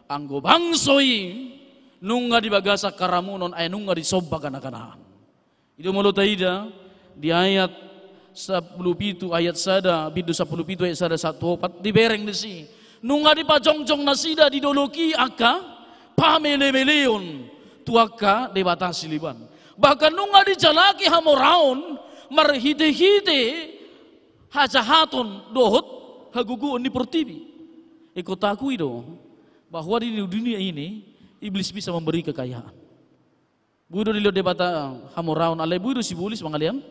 anggo bangso i nunga di bagasan haramunon, ai nunga disomba gana-ganaan. I do molo taida di ayat sampulu pitu, ayat sada, bindu sampulu pitu, ayat sada sahat tu opat, dibereng disi. Nunga dipajongjong nasida di dolok i angka pamele-meleon tu angka debata sileban. Bahkan nunga dijalaki hamoraon marhite-hite hajahaton dohot hagogoon ni portibi. Ingkon taakui do bahwa di dunia ini iblis bisa memberi kekayaan. Boi do dilehon Debata hamoraon, alai boi do sibolis mangalehon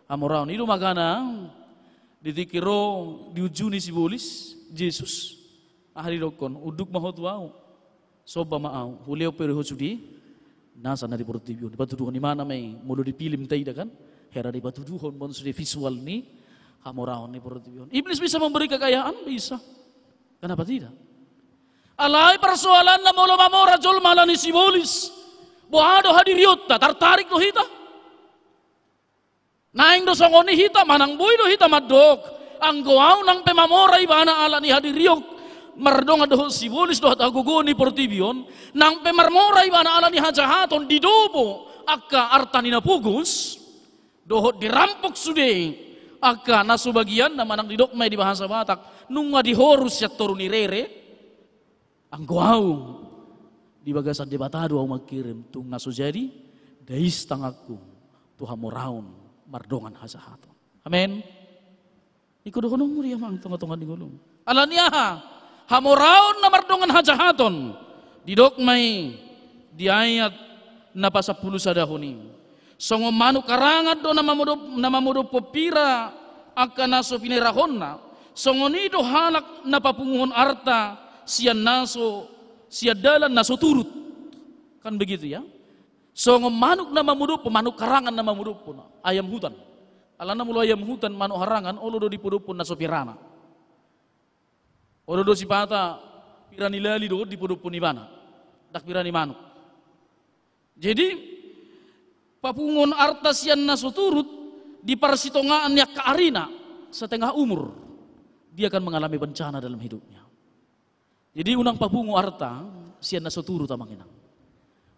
hamoraon. I do makana di tingki ro di uju ni sibolis Jesus, aha didokkon, unduk ma ho tu ahu, somba ma ahu, hulehon pe ho sude nasa na di portibi on. Dipatuduhon ibana ma i, molo di film taida kan, hera dipatuduhon ma on sude visual ni hamoraon ni portibi on. Iblis bisa memberi kekayaan? Bisa. Kenapa tidak? Alai persoalanna molo mamora jolma ala ni sibolis, boha do hadirionta? Tartarik do hita? Naeng do songon i hita, manang boi do hita mandok, anggo ahu nang pe mamora ibana ala ni hadirion, mardongan dohot sibolis dohot hagogoon ni portibi on, nang pe marmora ibana ala ni hajahaton, didobo angka arta ni na pogos, dohot dirampok sude angka na so bagianna, manang didok ma i di bahasa Batak, nunga dihorus sian toru ni rere. Anggo ahu, di bagasan Debata do ahu mangkirim, tung na so jadi dais tanganku tu hamoraon mardongan hajahaton. Amen. Ingkon dohononmu do i, amang, tongatonga ni ngolum. Ala ni aha? Hamoraon na mardongan hajahaton. Didok ma i di ayat na pasampulu sadahon i: Songon manuk harangan do na mamodop-, na mamodophon pira angka na so pinerahonna, songon i do halak na papunguhon arta sian na so, sian dalan na so turut. Kan begitu, ya? Songon manuk na mamodophon, manuk harangan na mamodophon, ayam hutan. Alana molo ayam hutan, manuk harangan, olo do dipodophon na so pirana. Olo do sipata pira ni lali do dipodophon ibana, ndang pira ni manuk. Jadi, papunguhon arta sian na so turut, di parsitongaan ni angka arina, setengah umur, dia akan mengalami bencana dalam hidupnya. Jadi, unang papungu arta sian na so turut, amang inang.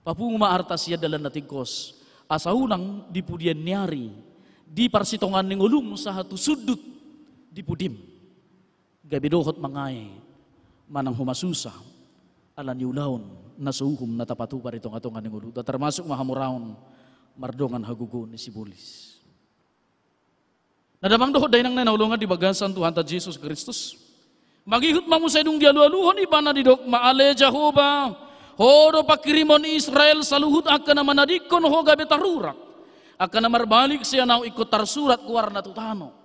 Papungu ma arta sian dalan na tingkos, asa unang di pudian ni ari, di parsitongaan ni ngolum sahat tu sundut di pudim, gabe dohot mangae manang homa susa ala ni ulaon na so uhum na tapatupa di tongatonga ni ngolunta, termasuk ma hamoraon mardongan hagogoon ni sibolis. Na damang dohot dainang na hinaholongan di bagasan Tuhanta Jesus Kristus, mangihut ma muse dung dialualuhon ibana, didok ma: Ale Jahowa, Ho do pangkirimon Israel, saluhut angka na manadingkon Ho gabe tarurak, angka na marbalik sian Ahu ingkon tarsurat goarna tu tano.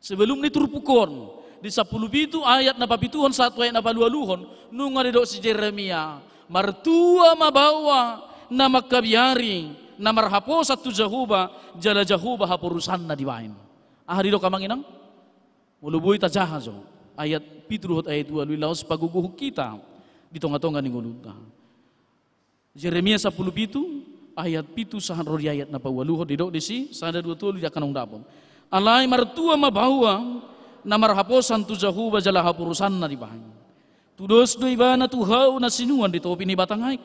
Sebelum ni turpuk on, di sampulu pitu ayat na papituhon sahat tu ayat na palualuhon, nunga didok si Jeremia: Martua ma baoa na mangkabiari, na marhaposan tu Jahowa, jala Jahowa haporusanna dibaen. Aha didok, amang inang? Molo boi tajaha jo ayat pitu dohot ayat ualu i, laos pagogohon hita di tongatonga ni ngolunta. Jeremia sampulu pitu ayat pitu sahat ro di ayat na paualuhon, didok disi: Sada, dua, tolu, di angka naung dapot. Alai martua ma baoa na marhaposan tu Jahowa jala haporusanna dibaen. Tudos do ibana tu hau na sinuan di topi ni batang aek,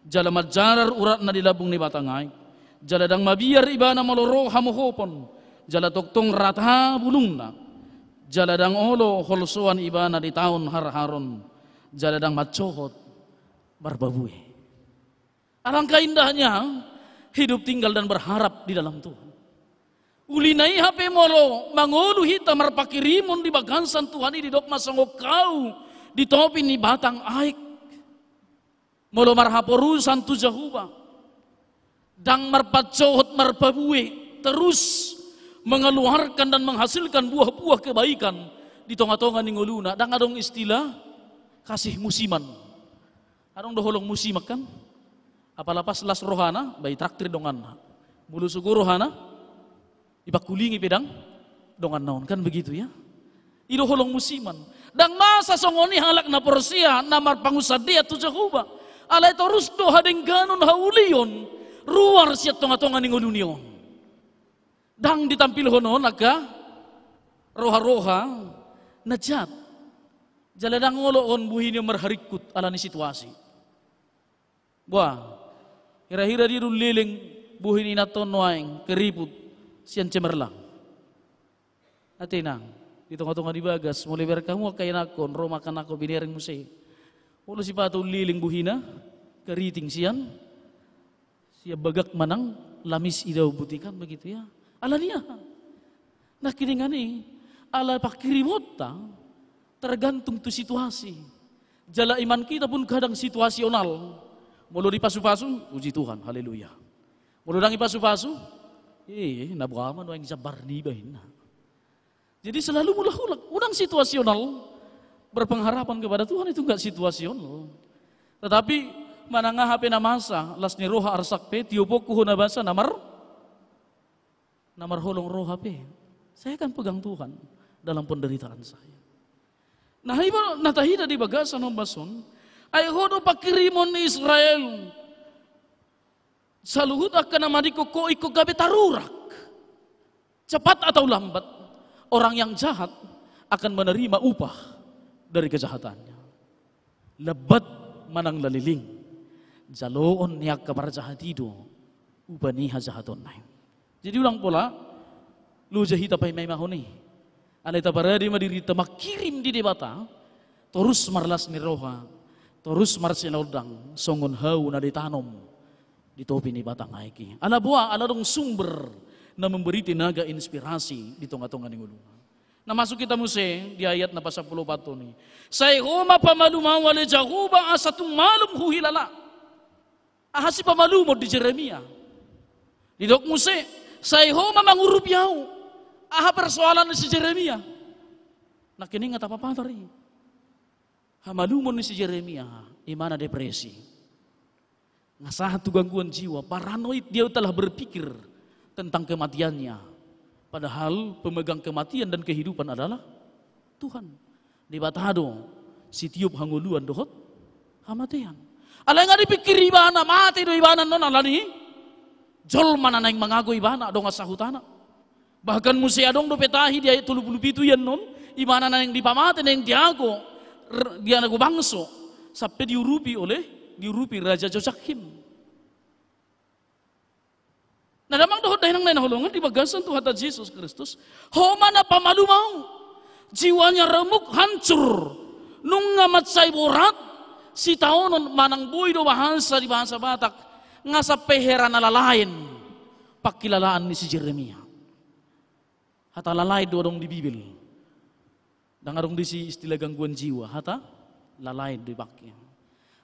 jala manjarar uratna di lambung ni batang aek. Jala ndang mabiar ibana molo ro hamohopon, jala tongtong rata bulungna. Jala ndang olo holsoan ibana di taon harharon, jala ndang mansohot marbabue. Alangkah indahnya hidup tinggal dan berharap di dalam Tuhan. Uli na i hape molo mangolu hita marpangkirimon di bagasan Tuhan i, didok ma: Songon hau di topi ni batang aek. Molo marhaporusan tu Jahowa, ndang marpansohot marbabue, terus mengeluarkan dan menghasilkan buah-buah kebaikan di tongatonga ni ngoluna. Ndang adong istilah kasih musiman. Adong do holong musiman, kan? Apala pas las rohana, ba ditraktir donganna. Molo sogo rohana, dipangkulingi pe ndang donganna on, kan begitu, ya? I do holong musiman. Ndang masa songon i halak na porsea, na marpangunsandean tu Jahowa. Alai torus do hadengganon, haulion ruar sian tongatonga ni ngoluna on. Ndang ditampilhon on angka roharoha na jat. Jala ndang olo on bohi ni on marharingkut ala ni situasi. Boa, hira-hira dia do leleng bohi ni inanta on nuaeng, keriput sian Cemerlang? Ate, inang, di tongatonga ni bagas, molo ibereng hamu angka inangkon, ro ma angka inangkon, binereng muse. Molo sipata leleng bohina, keriting sian, sian bagak manang lamis, idaon butikan, begitu, ya. Ala ni aha? Nangkiningan i, ala pangkirimonta tergantung tu situasi. Jala iman kita pun kadang situasional. Molo dipasupasu, puji Tuhan, haleluya. Molo ndang dipasupasu, eh, na boha ma nuaeng jambar niba, ninna. Jadi selalu mulak-mulak, unang situasional. Berpengharapan kepada Tuhan itu enggak situasional. Tetapi manang aha pe na masa, las ni roha, arsak pe, tiopon ho na basa, na mar-, na marholong roha pe, saya akan pegang Tuhan dalam penderitaan saya. Nah, iba na tahida di bagasan ombas on, ai Ho do pangkirimon Israel, saluhut angka na manadingkon Ho ingkon gabe tarurak. Cepat atau lambat, orang yang jahat akan menerima upah dari kejahatannya. Lambat manang laliling, jaloon ni angka parjahat i do upa ni hajahatonna i. Jadi ulang pola loja hita paimaimahon i. Alai taparade ma dirinta mangkirim di Debata, torus marlas ni roha, torus marsinondang songon hau na ditanom di topi ni batang aek i. Ala boha? Ala adong sumber na memberi tenaga inspirasi di tongatonga ni ngoluna. Na masuk hita muse di ayat na pasampulu opat on i. Sai Ho ma pamalum ahu ale Jahowa, asa tung malum huhilala. Aha sipamalumon di Jeremia? Didok muse, sai Ho ma mangurupi ahu. Aha persoalan ni si Jeremia? Nangkining nga tapapatar i. Hamalumon ni si Jeremia, imana depresi. Nga sahat tu gangguan jiwa, paranoid, dia telah berpikir tentang kematiannya. Padahal pemegang kematian dan kehidupan adalah Tuhan. Debata do sitiop hangoluan dohot hamatean. Alai nga dipikiri ibana, mate do ibana annon alani jolma na naeng mangago ibana, dongan sahutana. Bahkan muse adong dope tahi di ayat tolu pulu pitu i annon, ibana naeng dipamate, naeng diago, r-, diago bangso, sampe diurupi oleh, diurupi Raja Jojakim. Na damang dohot dainang na hinaholongan di bagasan Tuhanta Jesus Kristus, Ho ma na pamalum ahu. Jiwanya remuk, hancur. Nunga mansai borat sitaonon, manang boi do bahasa di bahasa Batak, nga sampe hera na lalaen pangkilalaan ni si Jeremia. Hata lalaen do adong di Bibel. Ndang adong disi istilah gangguan jiwa, hata lalaen do dipake.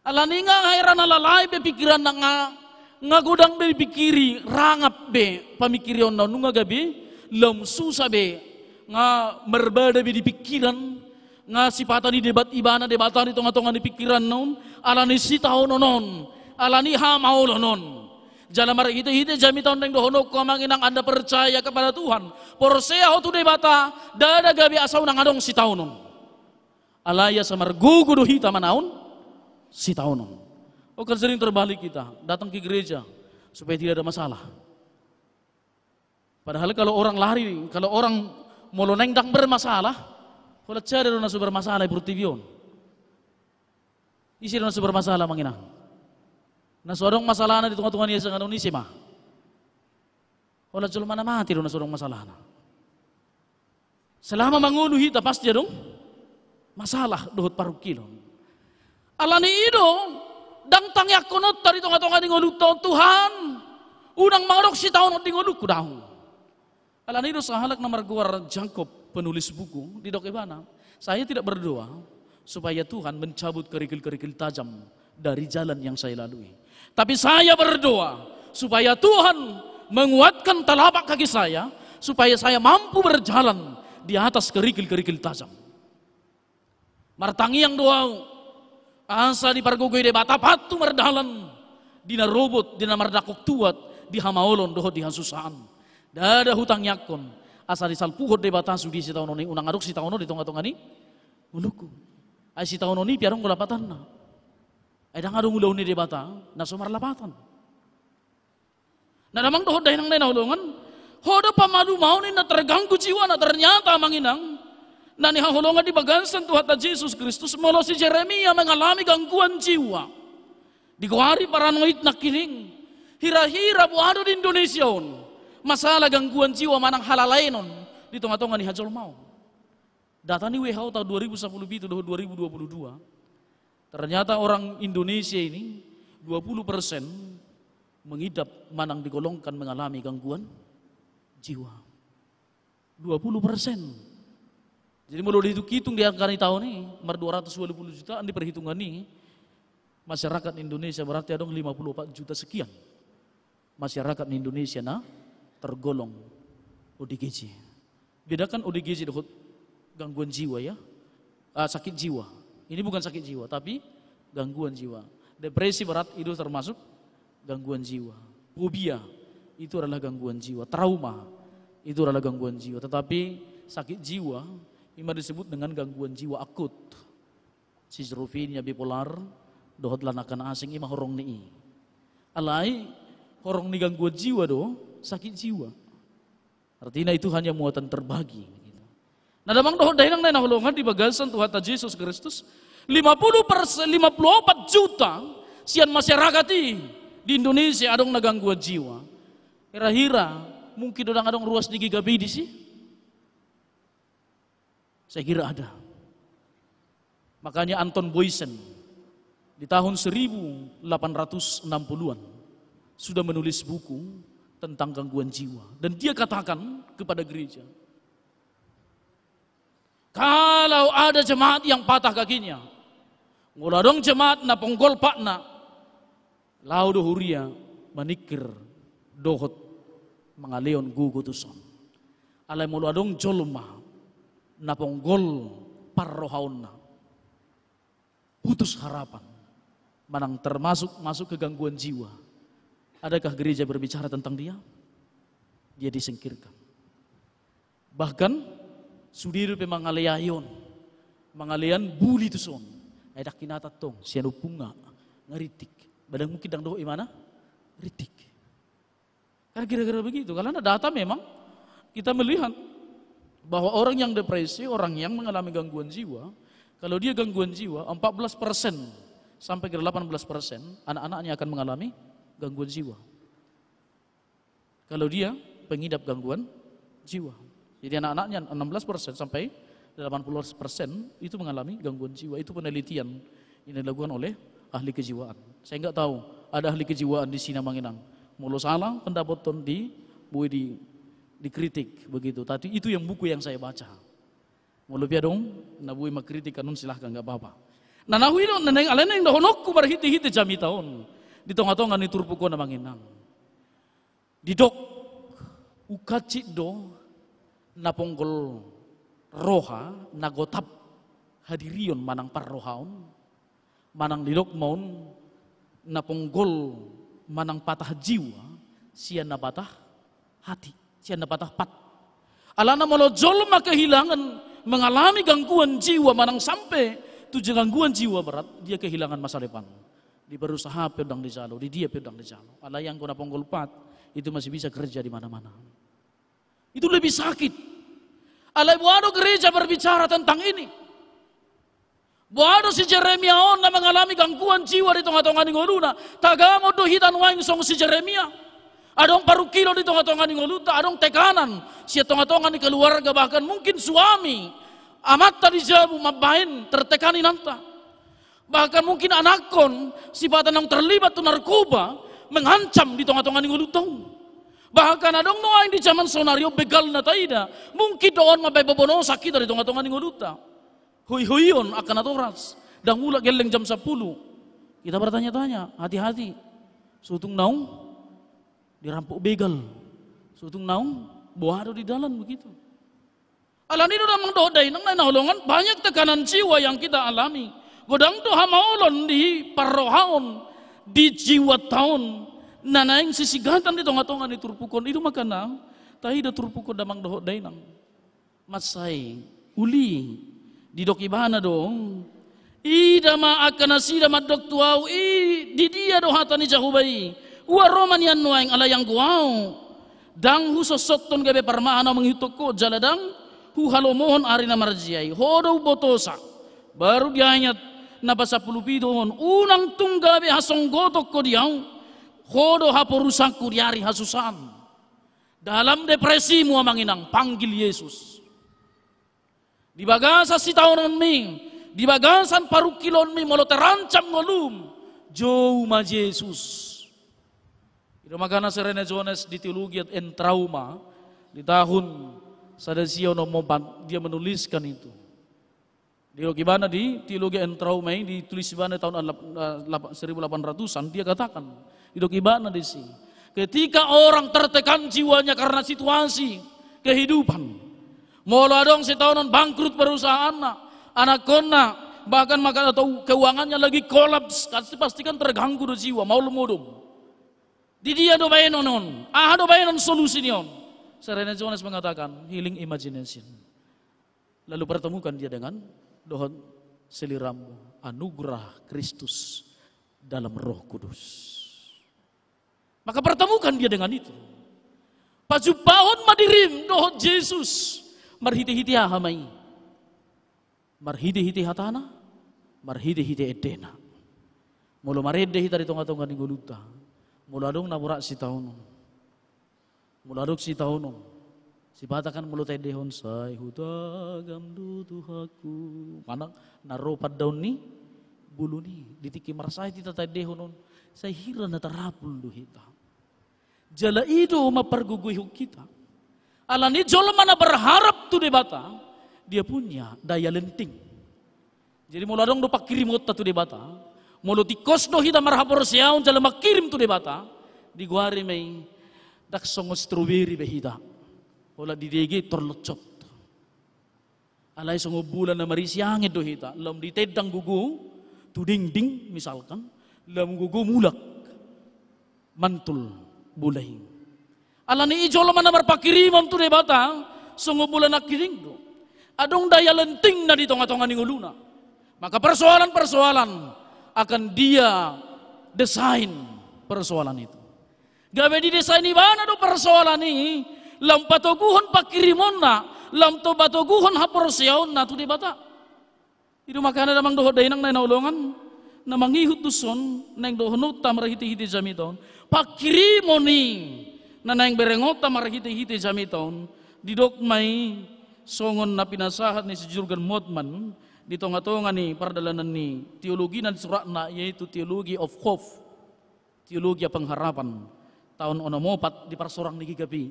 Alani nga hera na lalaen be pikiranna, nga, nga godang be dipikiri, rangap be pamikirionna, nunga gabe lam susa be, nga marbada be di pikiran, nga sipata ni debat ibana Debata di tongatonga ni pikiranna on, alani sitaonon on, alani hamaolon on. Jala marhitehite jamita on naeng dohononku, amang inang, anda percaya kepada Tuhan, porsea ho tu Debata, ndada gabe asa unang adong sitaonon. Alai asa margogo do hita manaon sitaonon. Oh, kan sering terbalik kita, datang ke gereja supaya tidak ada masalah. Padahal kalau orang lari, kalau orang molo naeng ndang bermasalah, holan sada do na so bermasalah di portibi on. Ise do na so bermasalah, amang inang? Na so adong masalahna di tongatonga ni hasangapon on ise ma? Holan jolma na mate do na so adong masalahna. Selama mangolu hita pasti adong masalah dohot parungkilon. Alani i do, ndang tangiangkononta di tongatonga ni ngolunta on, Tuhan, unang mangadong sitaonon di ngolungku da ahu. Alani i do sahalak na margoar Jakob, penulis buku, didok ibana, saya tidak berdoa supaya Tuhan mencabut kerikil-kerikil tajam dari jalan yang saya lalui. Tapi saya berdoa supaya Tuhan menguatkan telapak kaki saya, supaya saya mampu berjalan di atas kerikil-kerikil tajam. Martangiang do ahu, asa dipargogoi Debata pathu mardalan di na robot, di na mardakok tuat, di hamaolon dohot di hasusaan. Ndada hutangiangkon asa disalpuhon Debata sude sitaonon i, unang adong sitaonon di tongatonga ni ngolungku. Ai sitaonon i pe adong do lapatanna. Ai ndang adong ulaon ni Debata na so marlapatan. Na damang dohot dainang na hinaholongan, Ho do pamalum ahu ninna, terganggu jiwana. Ternyata, amang inang na hinaholongan di bagasan Tuhanta Jesus Kristus, molo si Jeremia mengalami gangguan jiwa, digoari paranoid nangkining, hira-hira boha do di Indonesia on masalah gangguan jiwa manang halalaenon di tongatonga ni hajolmaon. Data ni W H O tahun dua ribu sapuluh pitu dohot dua ribu dua puluh dua, ternyata orang Indonesia ini dua puluh persen mengidap manang digolongkan mengalami gangguan jiwa. Dua puluh persen. Jadi molo dihitung-hitung di angka ni taon i, mar dua ratus walu puluh juta, di perhitungan i, masyarakat Indonesia berarti adong lima puluh empat juta sekian masyarakat Indonesia na tergolong O D G J. Bedakan O D G J dohot gangguan jiwa, ya. Ah, sakit jiwa. Ini bukan sakit jiwa, tapi gangguan jiwa. Depresi berat itu termasuk gangguan jiwa. Fobia itu adalah gangguan jiwa. Trauma itu adalah gangguan jiwa. Tetapi sakit jiwa ima disebut dengan gangguan jiwa akut. Schizophrenia, bipolar, dohot lanakan asing, ima horong ni i. Alai horong ni gangguan jiwa do sakit jiwa. Artina itu hanya muatan terbagi. Na damang dohot dainang na hinaholongan di bagasan Tuhanta Jesus Kristus, Lima puluh persen, lima puluh opat juta sian masyarakat i di Indonesia adong na gangguan jiwa. Hira-hira mungkin do ndang adong ruas di G K P I disi? Saya kira ada. Makanya Anton Boysen di tahun seribu delapan ratus enam puluhan sudah menulis buku tentang gangguan jiwa. Dan dia katakan kepada gereja, kalau ada jemaat yang patah kakinya, molo adong jemaat na ponggol patna, laho do huria maningkir dohot mangalehon gogo tuson. Alai molo adong jolma na ponggol parrohaonna, putus harapan, manang termasuk masuk ke gangguan jiwa, adakah gereja berbicara tentang dia? Dia disingkirkan. Bahkan sude dope mangalean, mangalean buli tuson. Ai ndang hinatap tong sian ompung nga, nga rintik. Ba ndang mungkin ndang dohot imana rintik. Kan kira-kira begitu. Karena data memang kita melihat bahwa orang yang depresi, orang yang mengalami gangguan jiwa, kalau dia gangguan jiwa, empat belas persen sampai ke delapan belas persen anak-anaknya akan mengalami gangguan jiwa. Kalau dia pengidap gangguan jiwa. Jadi anak-anaknya enam belas persen sampai delapan belas persen itu mengalami gangguan jiwa. Itu penelitian yang dilakukan oleh ahli kejiwaan. Saya nggak tahu ada ahli kejiwaan di sini, Amang Inang. Molo salah pendapat on di, boleh di, dikritik begitu. Tapi itu yang buku yang saya baca. Molo pe adong na boi mangkritik annon, silahkan, nggak apa-apa. Nah, na huida on, na naeng, alai naeng dohononku marhite-hite jamita on di tonga-tonga ni turpuk on, Amang Inang. Didok, ungkacit do na ponggol roha, na gotap hadirion manang parrohaon, manang didok ma on na ponggol manang patah jiwa sian na patah hati, sian na patah pat. Alana molo jolma kehilangan, mengalami gangguan jiwa manang sampe tu gangguan jiwa berat, dia kehilangan masa depan. Di berusaha pe ndang dijalo, di dia pe ndang dijalo. Alai anggo na ponggol pat, itu masih bisa kerja di mana-mana. Itu lebih sakit. Alai boha do gereja berbicara tentang ini? Boha do si Jeremia on na mengalami gangguan jiwa di tonga-tonga ni ngoluna? Tagamon do hita nuaeng songon si Jeremia. Adong parungkilon di tonga-tonga ni ngolunta, adong tekanan sian tonga-tonga ni keluarga, bahkan mungkin suami, amanta di jabu mambahen tertekan inanta. Bahkan mungkin anakkon sipata naung terlibat tu narkoba mengancam di tonga-tonga ni ngolunta on. Bahkan adong nuaeng di jaman sonari on begal na taida, mungkin do on mambahen bobonosak hita di tonga-tonga ni ngolunta. Hoi-hoion angka natoras, ndang mulak gelleng jam sampulu. Kita bertanya-tanya, hati-hati. Sotung naung dirampok begal. Sotung naung boha do di dalan begitu. Alani do damang dohot dainang na hinaholongan, banyak tekanan jiwa yang kita alami. Godang do hamaolon di parrohaon, di jiwanta on, na naeng sisigatan di tonga-tonga ni turpuk on. I do makana taida turpuk on damang dohot dainang. Mansai uli, didok ibana do, ida ma angka nasida mandok tu ahu, i di dia do hata ni Jahowa i? Ua ro ma nian nuaeng, alai anggo ahu, ndang husossothon gabe parmahan ahu mangihuthon ho, jala ndang huhalomohon ari na marjea i. Ho do umbotosa. Baru di ayat na pasampulu pitu on, unang tung gabe hasonggoton ho di ahu, ho do haporusanku di ari hasusaan. Dalam depresimu, Amang Inang, panggil Yesus. Di bagasan sitaononmi, di bagasan parungkilonmi, molo terancam ngolum, jou ma Jesus. I do makana si Rene Jones di Teologia and Trauma di tahun sada sia onom opat, dia menuliskan itu. Didok ibana di Teologia and Trauma i, ditulis ibana tahun alap-, alap-, seribu delapan ratusan, dia katakan, didok ibana disi, ketika orang tertekan jiwanya karena situasi kehidupan, molo adong sitaonon bangkrut perusahaanna, anakkonna, bahkan maka atau keuangannya lagi kolaps, pasti, pasti kan terganggu do jiwa, maol modom. Di dia do baenon on? Aha do baenon solusi ni on? Si Rene Jones mengatakan, healing imagination. Lalu pertemukan dia dengan dohot seliramu, anugerah Kristus dalam Roh Kudus. Maka pertemukan dia dengan itu. Pajumpahon ma dirim dohot Jesus. Marhite-hite aha ma i? Marhite-hite hatana, marhite-hite endena. Molo marende hita di tonga-tonga ni ngolunta, molo adong na borat sitaonon, molo adong sitaonon, sipata kan molo taendehon, sai hutagam do Tuhanku, manang na ro pandaon ni buluna i, di tingki marsahit hita taendehon on, sai hira na tarapul do hita. Jala i do mampargogoihon hita. Alani jolma na berharap tu Debata, dia punya daya lenting. Jadi molo adong do pangkirimonta tu Debata, molo tingkos do hita marhaporseaon jala mangkirim tu Debata, digoari ma i ndang songon stroberi be hita. Holan didege torlocot. Alai songon bola na marisi angin do hita, lam ditendang gogo tu dinding misalkan, lam gogo mulak mantul bola i. Alani i jolma na marpangkirimon tu Debata, songon bola nangkining do. Adong daya lentingna di tonga-tonga ni ngoluna. Maka persoalan-persoalan akan dia desain persoalan itu. Gabe didesain ibana do persoalan i, lam patoguhon pangkirimonna, lam to patoguhon haporseaonna tu Debata. I do makana damang dohot dainang na hinaholongan, na mangihut tuson naeng dohononta marhite-hite jamita on, pangkirimon i na naeng berengonta marhite-hite jamita on, didok ma i songon na pinasahat ni si Jurgen Moltmann di tonga-tonga ni pardalanan ni teologina di suratna, yaitu Theology of Hope. Teologia Pengharapan, taon onom opat di parsorang ni G K P.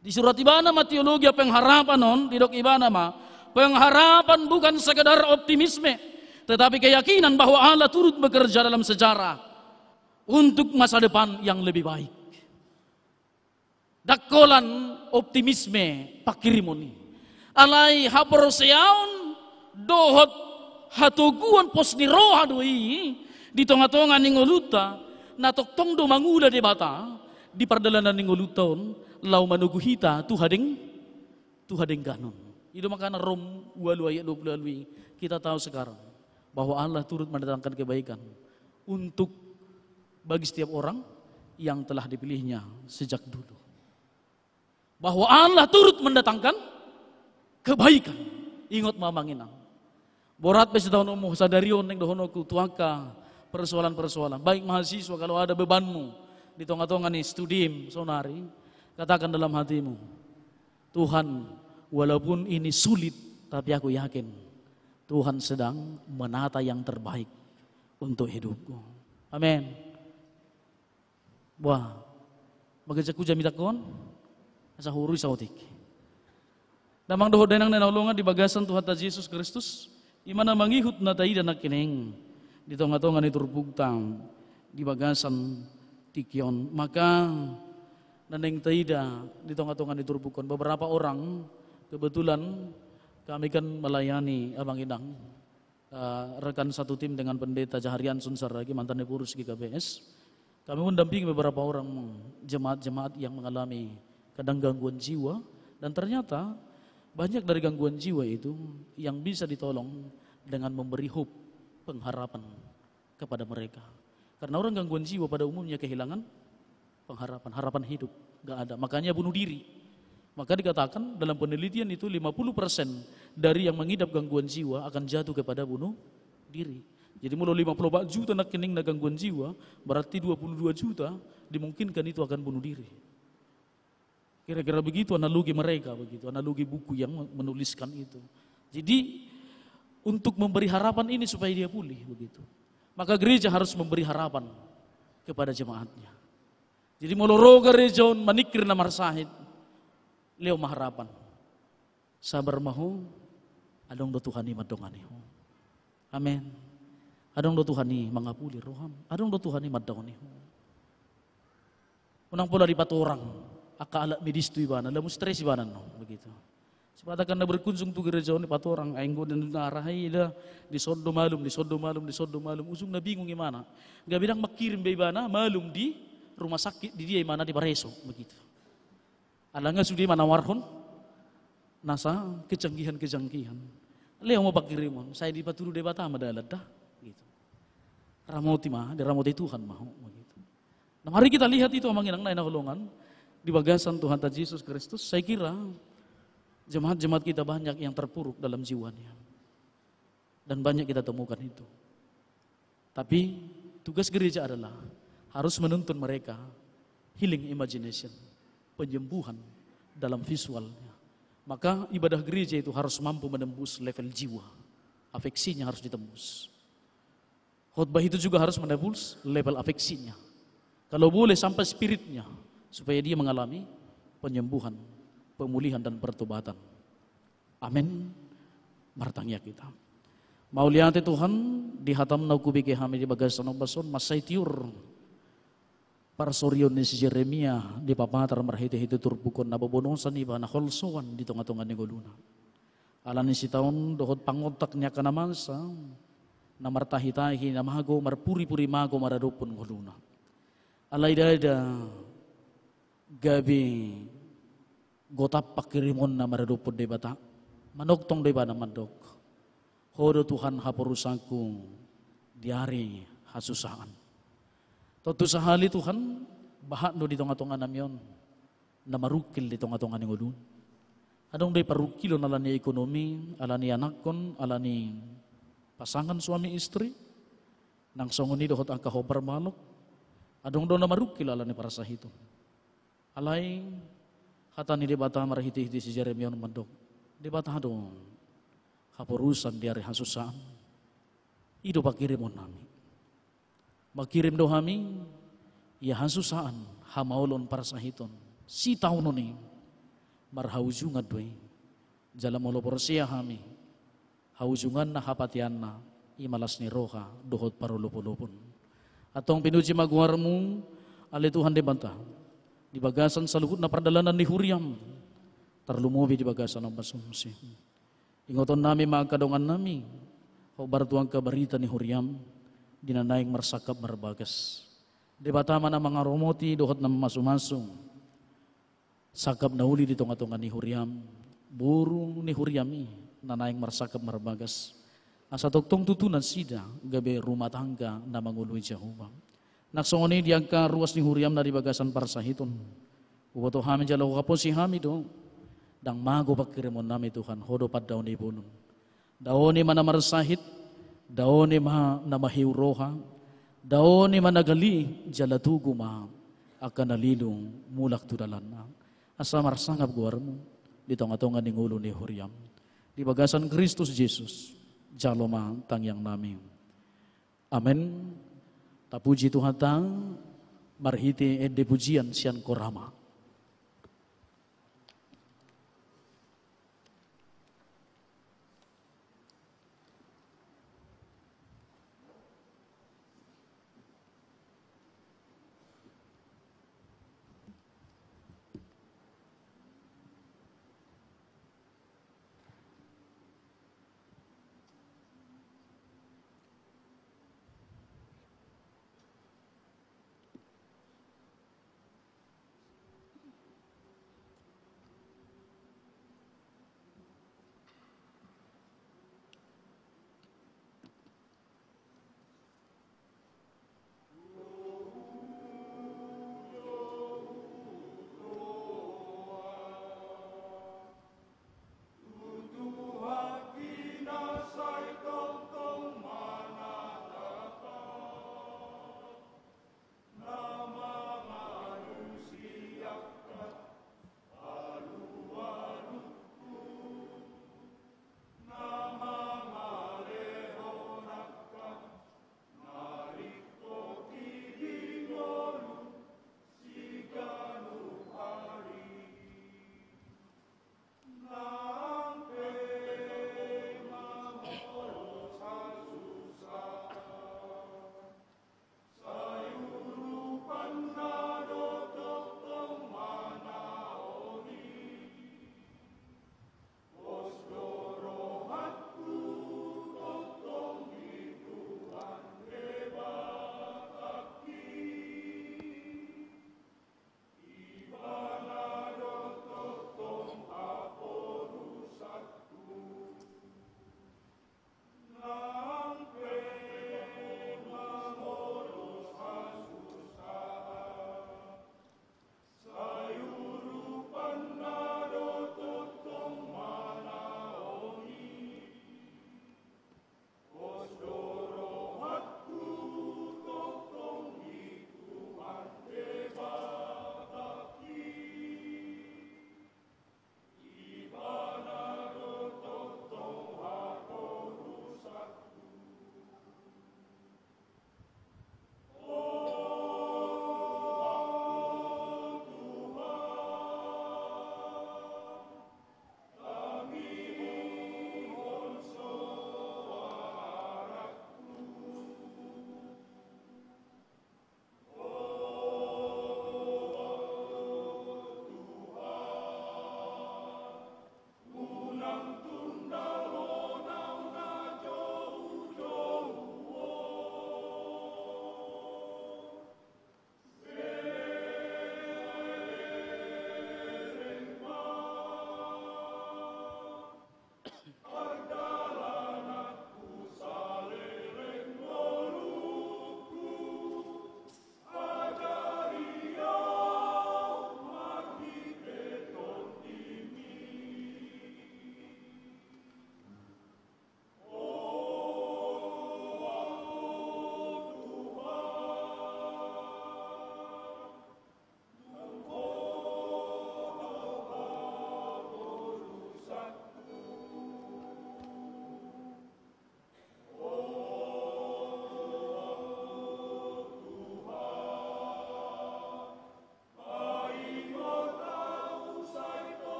Di surat ibana ma Teologia Pengharapan on, didok ibana ma, pengharapan bukan sekedar optimisme, tetapi keyakinan bahwa Allah turut bekerja dalam sejarah untuk masa depan yang lebih baik. Ndang holan optimisme pangkirimon i. Alai haporseaon dohot hatoguon pos ni roha do i di tonga-tonga ni ngolunta, na tongtong do mangula Debata di pardalanan ni ngolunta on, laho manogu hita tu hadeng, tu hadengganon. I do makana Rom ualu ayat dua puluh ualu i, kita tahu sekarang bahwa Allah turut mendatangkan kebaikan untuk bagi setiap orang yang telah dipilihnya sejak dulu. Bahwa Allah turut mendatangkan kebaikan. Ingot ma amang inang. Borat pe sitaononmu sadari on naeng dohononku tu angka persoalan-persoalan. Baik mahasiswa, kalau ada bebanmu di tonga-tonga ni studim saonari, katakan dalam hatimu, Tuhan, walaupun ini sulit, tapi aku yakin Tuhan sedang menata yang terbaik untuk hidupku. Amin. Wah, mangejak hujan mitak on, asa hurui saotik. Damang dohot dainang na hinaholongan di bagasan Tuhanta Jesus Kristus, i ma na mangihut na taida nangkining di tonga-tonga ni turpukta di bagasan tingki on. Maka na naeng taida di tonga-tonga ni turpuk on, beberapa orang, kebetulan kami kan melayani amang inang, eh, rekan satu tim dengan Pendeta Jaharian Sunsaragi, mantan Ephorus G K P S. Kami mendampingi beberapa orang jemaat-jemaat yang mengalami kadang gangguan jiwa, dan ternyata banyak dari gangguan jiwa itu yang bisa ditolong dengan memberi hope, pengharapan kepada mereka. Karena orang gangguan jiwa pada umumnya kehilangan pengharapan, harapan hidup nggak ada. Makanya bunuh diri. Maka dikatakan dalam penelitian itu lima puluh persen dari yang mengidap gangguan jiwa akan jatuh kepada bunuh diri. Jadi molo lima puluh empat juta nangkining na gangguan jiwa, berarti dua puluh dua juta dimungkinkan itu akan bunuh diri. Kira-kira begitu analogi mereka, begitu analogi buku yang menuliskan itu. Jadi untuk memberi harapan ini supaya dia pulih begitu. Maka gereja harus memberi harapan kepada jemaatnya. Jadi molo ro gareja on maningkir na marsahit, lehon ma harapan. Sabar ma ho, adong do Tuhan i mandongani ho. Amen. Adong do Tuhan i mangapuli roham, adong do Tuhan i mandongani ho. Unang pola dipatorang angka alat medis tu ibana, lamu stres ibana annon, begitu. Sipata kan na berkunjung tu gereja on dipatorang, ai anggo na arah i da, dison do malum, dison do malum, dison do malum, ujungna bingung ibana. Gabe ndang mangkirim be ibana malum di rumah sakit, di dia ibana dipareso, begitu. Ala nga sude manawarhon nasa kejanggihan-kejanggihan. Lehon ma pangkirimon, sai dipatudu Debata ma dalan da, gitu. Ramoti ma, diramoti Tuhan ma ho, begitu. Nah, mari kita lihat itu, amang inang na hinaholongan, di bagasan Tuhanta Jesus Kristus. Saya kira jemaat-jemaat kita banyak yang terpuruk dalam jiwanya. Dan banyak kita temukan itu. Tapi tugas gereja adalah harus menuntun mereka healing imagination, penyembuhan dalam visualnya. Maka ibadah gereja itu harus mampu menembus level jiwa. Afeksinya harus ditembus. Khotbah itu juga harus menembus level afeksinya. Kalau boleh sampai spiritnya, supaya dia mengalami penyembuhan, pemulihan, dan pertobatan. Amin. Martangiang hita. Mauliate Tuhan, di hatam na hubege hami di bagasan ombas on, mansai tiur parsorion ni si Jeremia dipapatar marhitehite turpuk on na bobonosan iba na holsoan di tongatonga ni ngoluna. Ala ni sitaon dohot pangontak ni angka na mansa, na martahitahi na mago, marpuripuri mago maradophon ngoluna. Alai ndada gabe gotap pangkirimonna maradophon Debata, manongtong do ibana mandok, Ho do Tuhan haporusanku di ari hasusaan. Tontu sahali Tuhan, bahat do di tongatonga nami on na marungkil di tongatonga ni ngolu on. Adong do i parungkilon ala ni ekonomi, ala ni anakkon, ala ni pasangan suami istri, nang songon i dohot angka hombar malok. Adong do na marungkil ala ni parsahiton. Alai hata ni Debata marhitehite si Jeremia on mandok, Debata do haporusan di ari hasusaan. I do pangkirimon nami. Mangkirim do hami ia hasusaan, hamaolon, parsahiton. Sitaonon i marhaujungan do i. Jala molo porsea hami, haujunganna, hapateanna, i ma las ni roha dohot parolopolopon. Antong pinuji ma goarmu, ale Tuhan Debata, di bagasan saluhutna pardalanan ni huriam, tarlumobi di bagasan ombas on muse. Ingoton nami ma angka dongan nami, hombar tu angka barita ni huriam, di na naeng marsangkap marbagas. Debata ma na mangaromoti dohot na mamasumasu sangkap na uli di tongatonga ni huriam, boru ni huriam i na naeng marsangkap marbagas. Asa tongtong tutu nasida gabe rumah tangga na mangoloi Jahowa. Nang songon i di angka ruas ni huriam na di bagasan parsahiton. Huboto hami jala huhaposi hami do, ndang mago pangkirimon nami Tuhan, Ho do pandaoni bolon. Daoni ma na marsahit, daoni ma na mahiu roha, daoni ma na gali, jala togu ma angka na lilu mulak tu dalanna. Asa marsangap goarmu di tongatonga ni ngolu ni huriam. Di bagasan Kristus Jesus, jalo ma tangiang nami. Amen. Tapuji Tuhanta marhite ende pujian sian korama.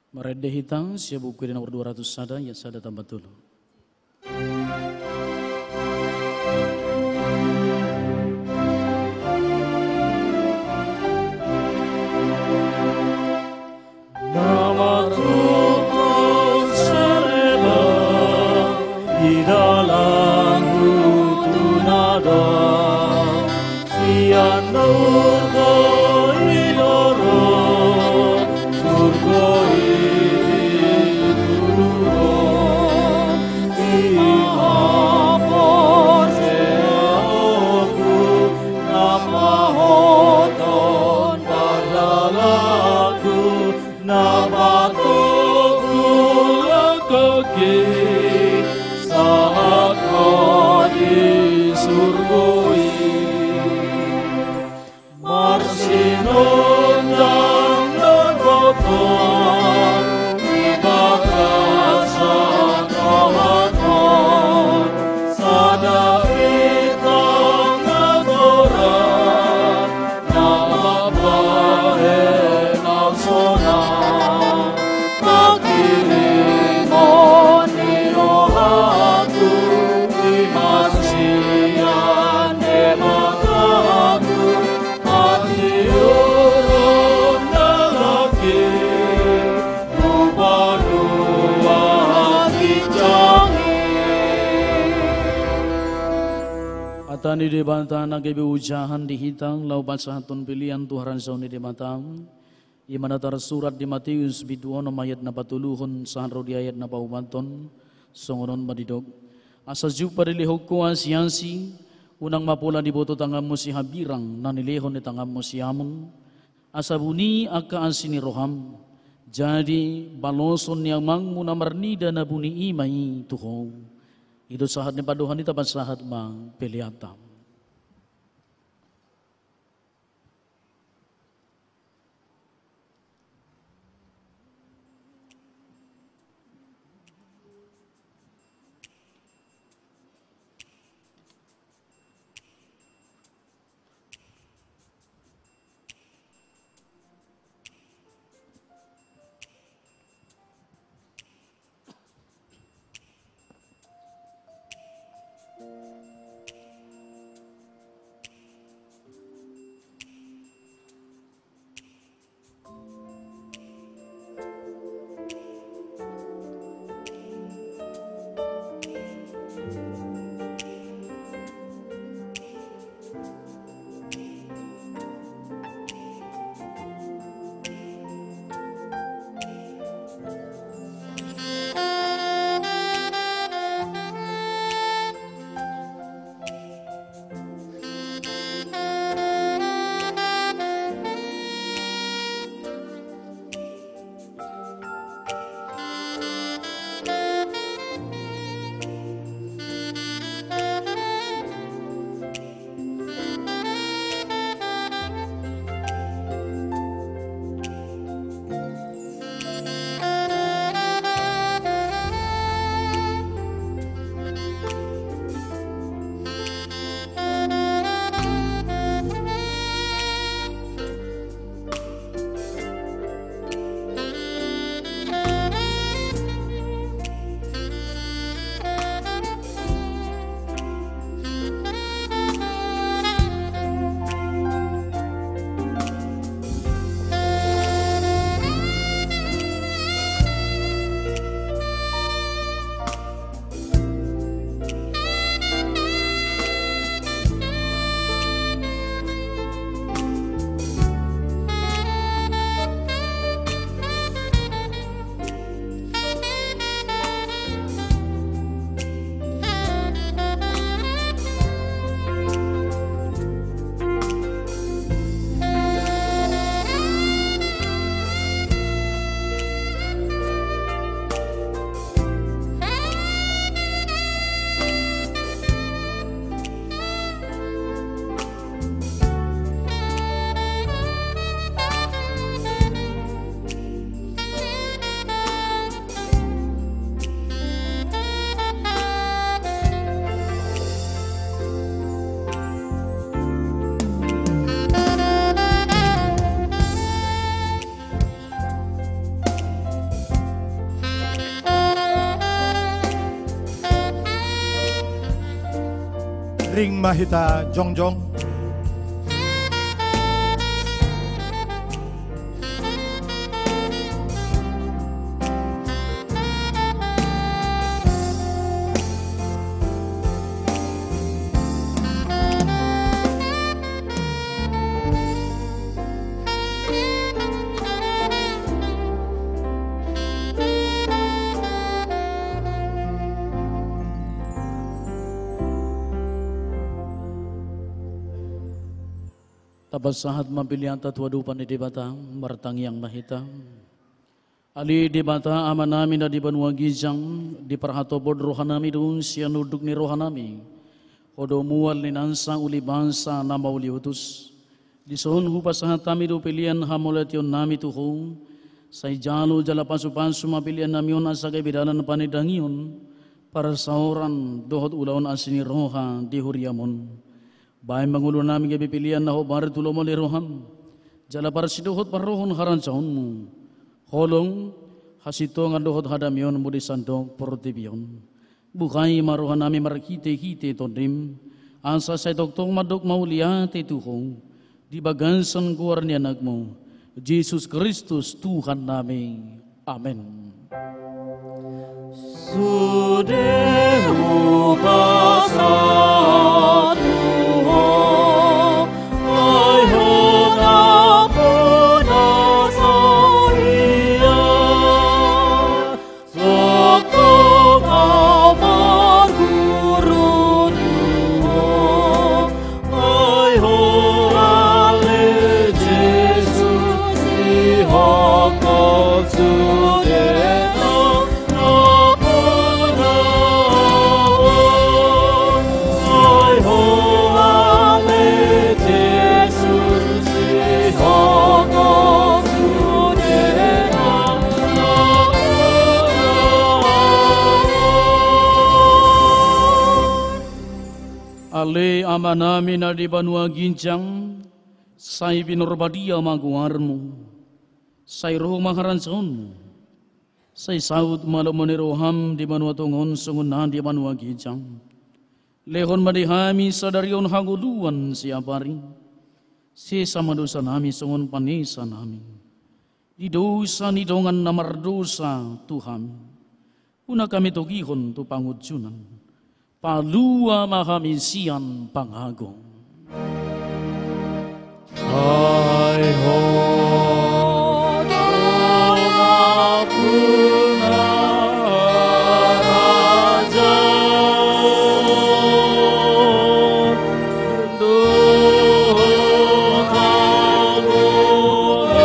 Marende hita sian Buku Ende nomor dua ratus sada, ayat sada tamba tolu. Na martumpuk saleleng di dalan hutu na dao, sian na hurang di doro surgo i di turugon. Ima haporseaonku na pahothon pardalananku, na patogol angka i sahat ro di surgo i. Marsinondang na gokhon di bagasan hahatuaon, sada bintang na torang na mambahen au sonang. Pangkirimon ni rohangku, ima sian Debatangku, patiuron na laki tu banua ginjang i. Hata ni Debata na gabe hujahan di hita laho pasahathon pelean tu harajaon ni Debata. Ima na tarsurat di Mateus bindu onom ayat na patoluhon sahat ro di ayat na paopathon, songon on ma didok: Asa jumpang dilehon ho asiasi, unang ma pola diboto tanganmu sihambirang na nilehon ni tanganmu siamun, asa buni angka asi ni roham. Jadi baloson ni Amangmu na marnida na buni i ma i tu ho. I do sahat ni pandohan i, tapasahat ma peleanta. Ing ma hita jongjong. Tapasahat ma peleanta tu adopan ni Debata, martangiang ma hita. Ale Debata Amanami na di banua ginjang, diparhatopot rohanami do sian unduk ni rohanami Ho do mual ni nasa uli basa na mauliutus. Dison hupasahat hami do pelean hamauliateionnami tu Ho. Sai jalo jala pasupasu ma peleannami on asa gabe dalan panindangion, parsaoran dohot ulaon asi ni roha di huriam on. Baen ma ngolunami gabe pelean na hombar tu lomo ni roham, jala parsidohot parrohahon harajaonmu, holong, hasintongan dohot hadameonmu di sandok portibi on. Buhai ma rohanami marhitehite Tondim, asa sai tongtong mandok mauliate tu Ho, di bagasan goar ni Anakmu, Jesus Kristus Tuhannami. Amen. Sude hupasahat tu Ho, ai Ho na poda saria. Tongtong au marguru tu Ho, ai Ho ale Jesus, sihok Ho sudena na poda au. Ai Ho ale Jesus, sihok Ho sudena. Ale Amanami na di banua ginjang, sai pinarbadia ma goarmu, sai ro ma harajaonmu, sai saut ma lomo ni roham di banua tonga on songon na di banua ginjang. Lehon ma di hami sadari on hangoluan siapari. Sesa ma dosanami songon panesanami di dosa ni dongan na mardosa tu hami. Unang hami togihon tu pangunjunan. Palua ma hami sian pangago. Ai Ho do nampuna harajaon dohot hangoluan.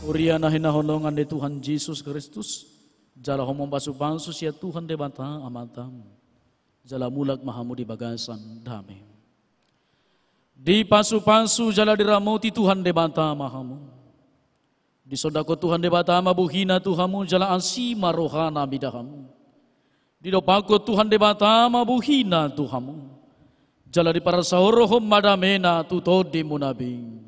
Huria na hinaholongan ni Tuhan Jesus Kristus, jalo hamu pasupasu sian Tuhan Debata Amanta. Jala mulak ma hamu di bagasan dame. Dipasupasu jala diramoti Tuhan Debata ma hamu. Disondangkon Tuhan Debata ma bohina tu hamu jala asi ma rohana mida hamu. Didompakkon Tuhan Debata ma bohina tu hamu. Jala diparsaorhon ma damena tu tondimuna be.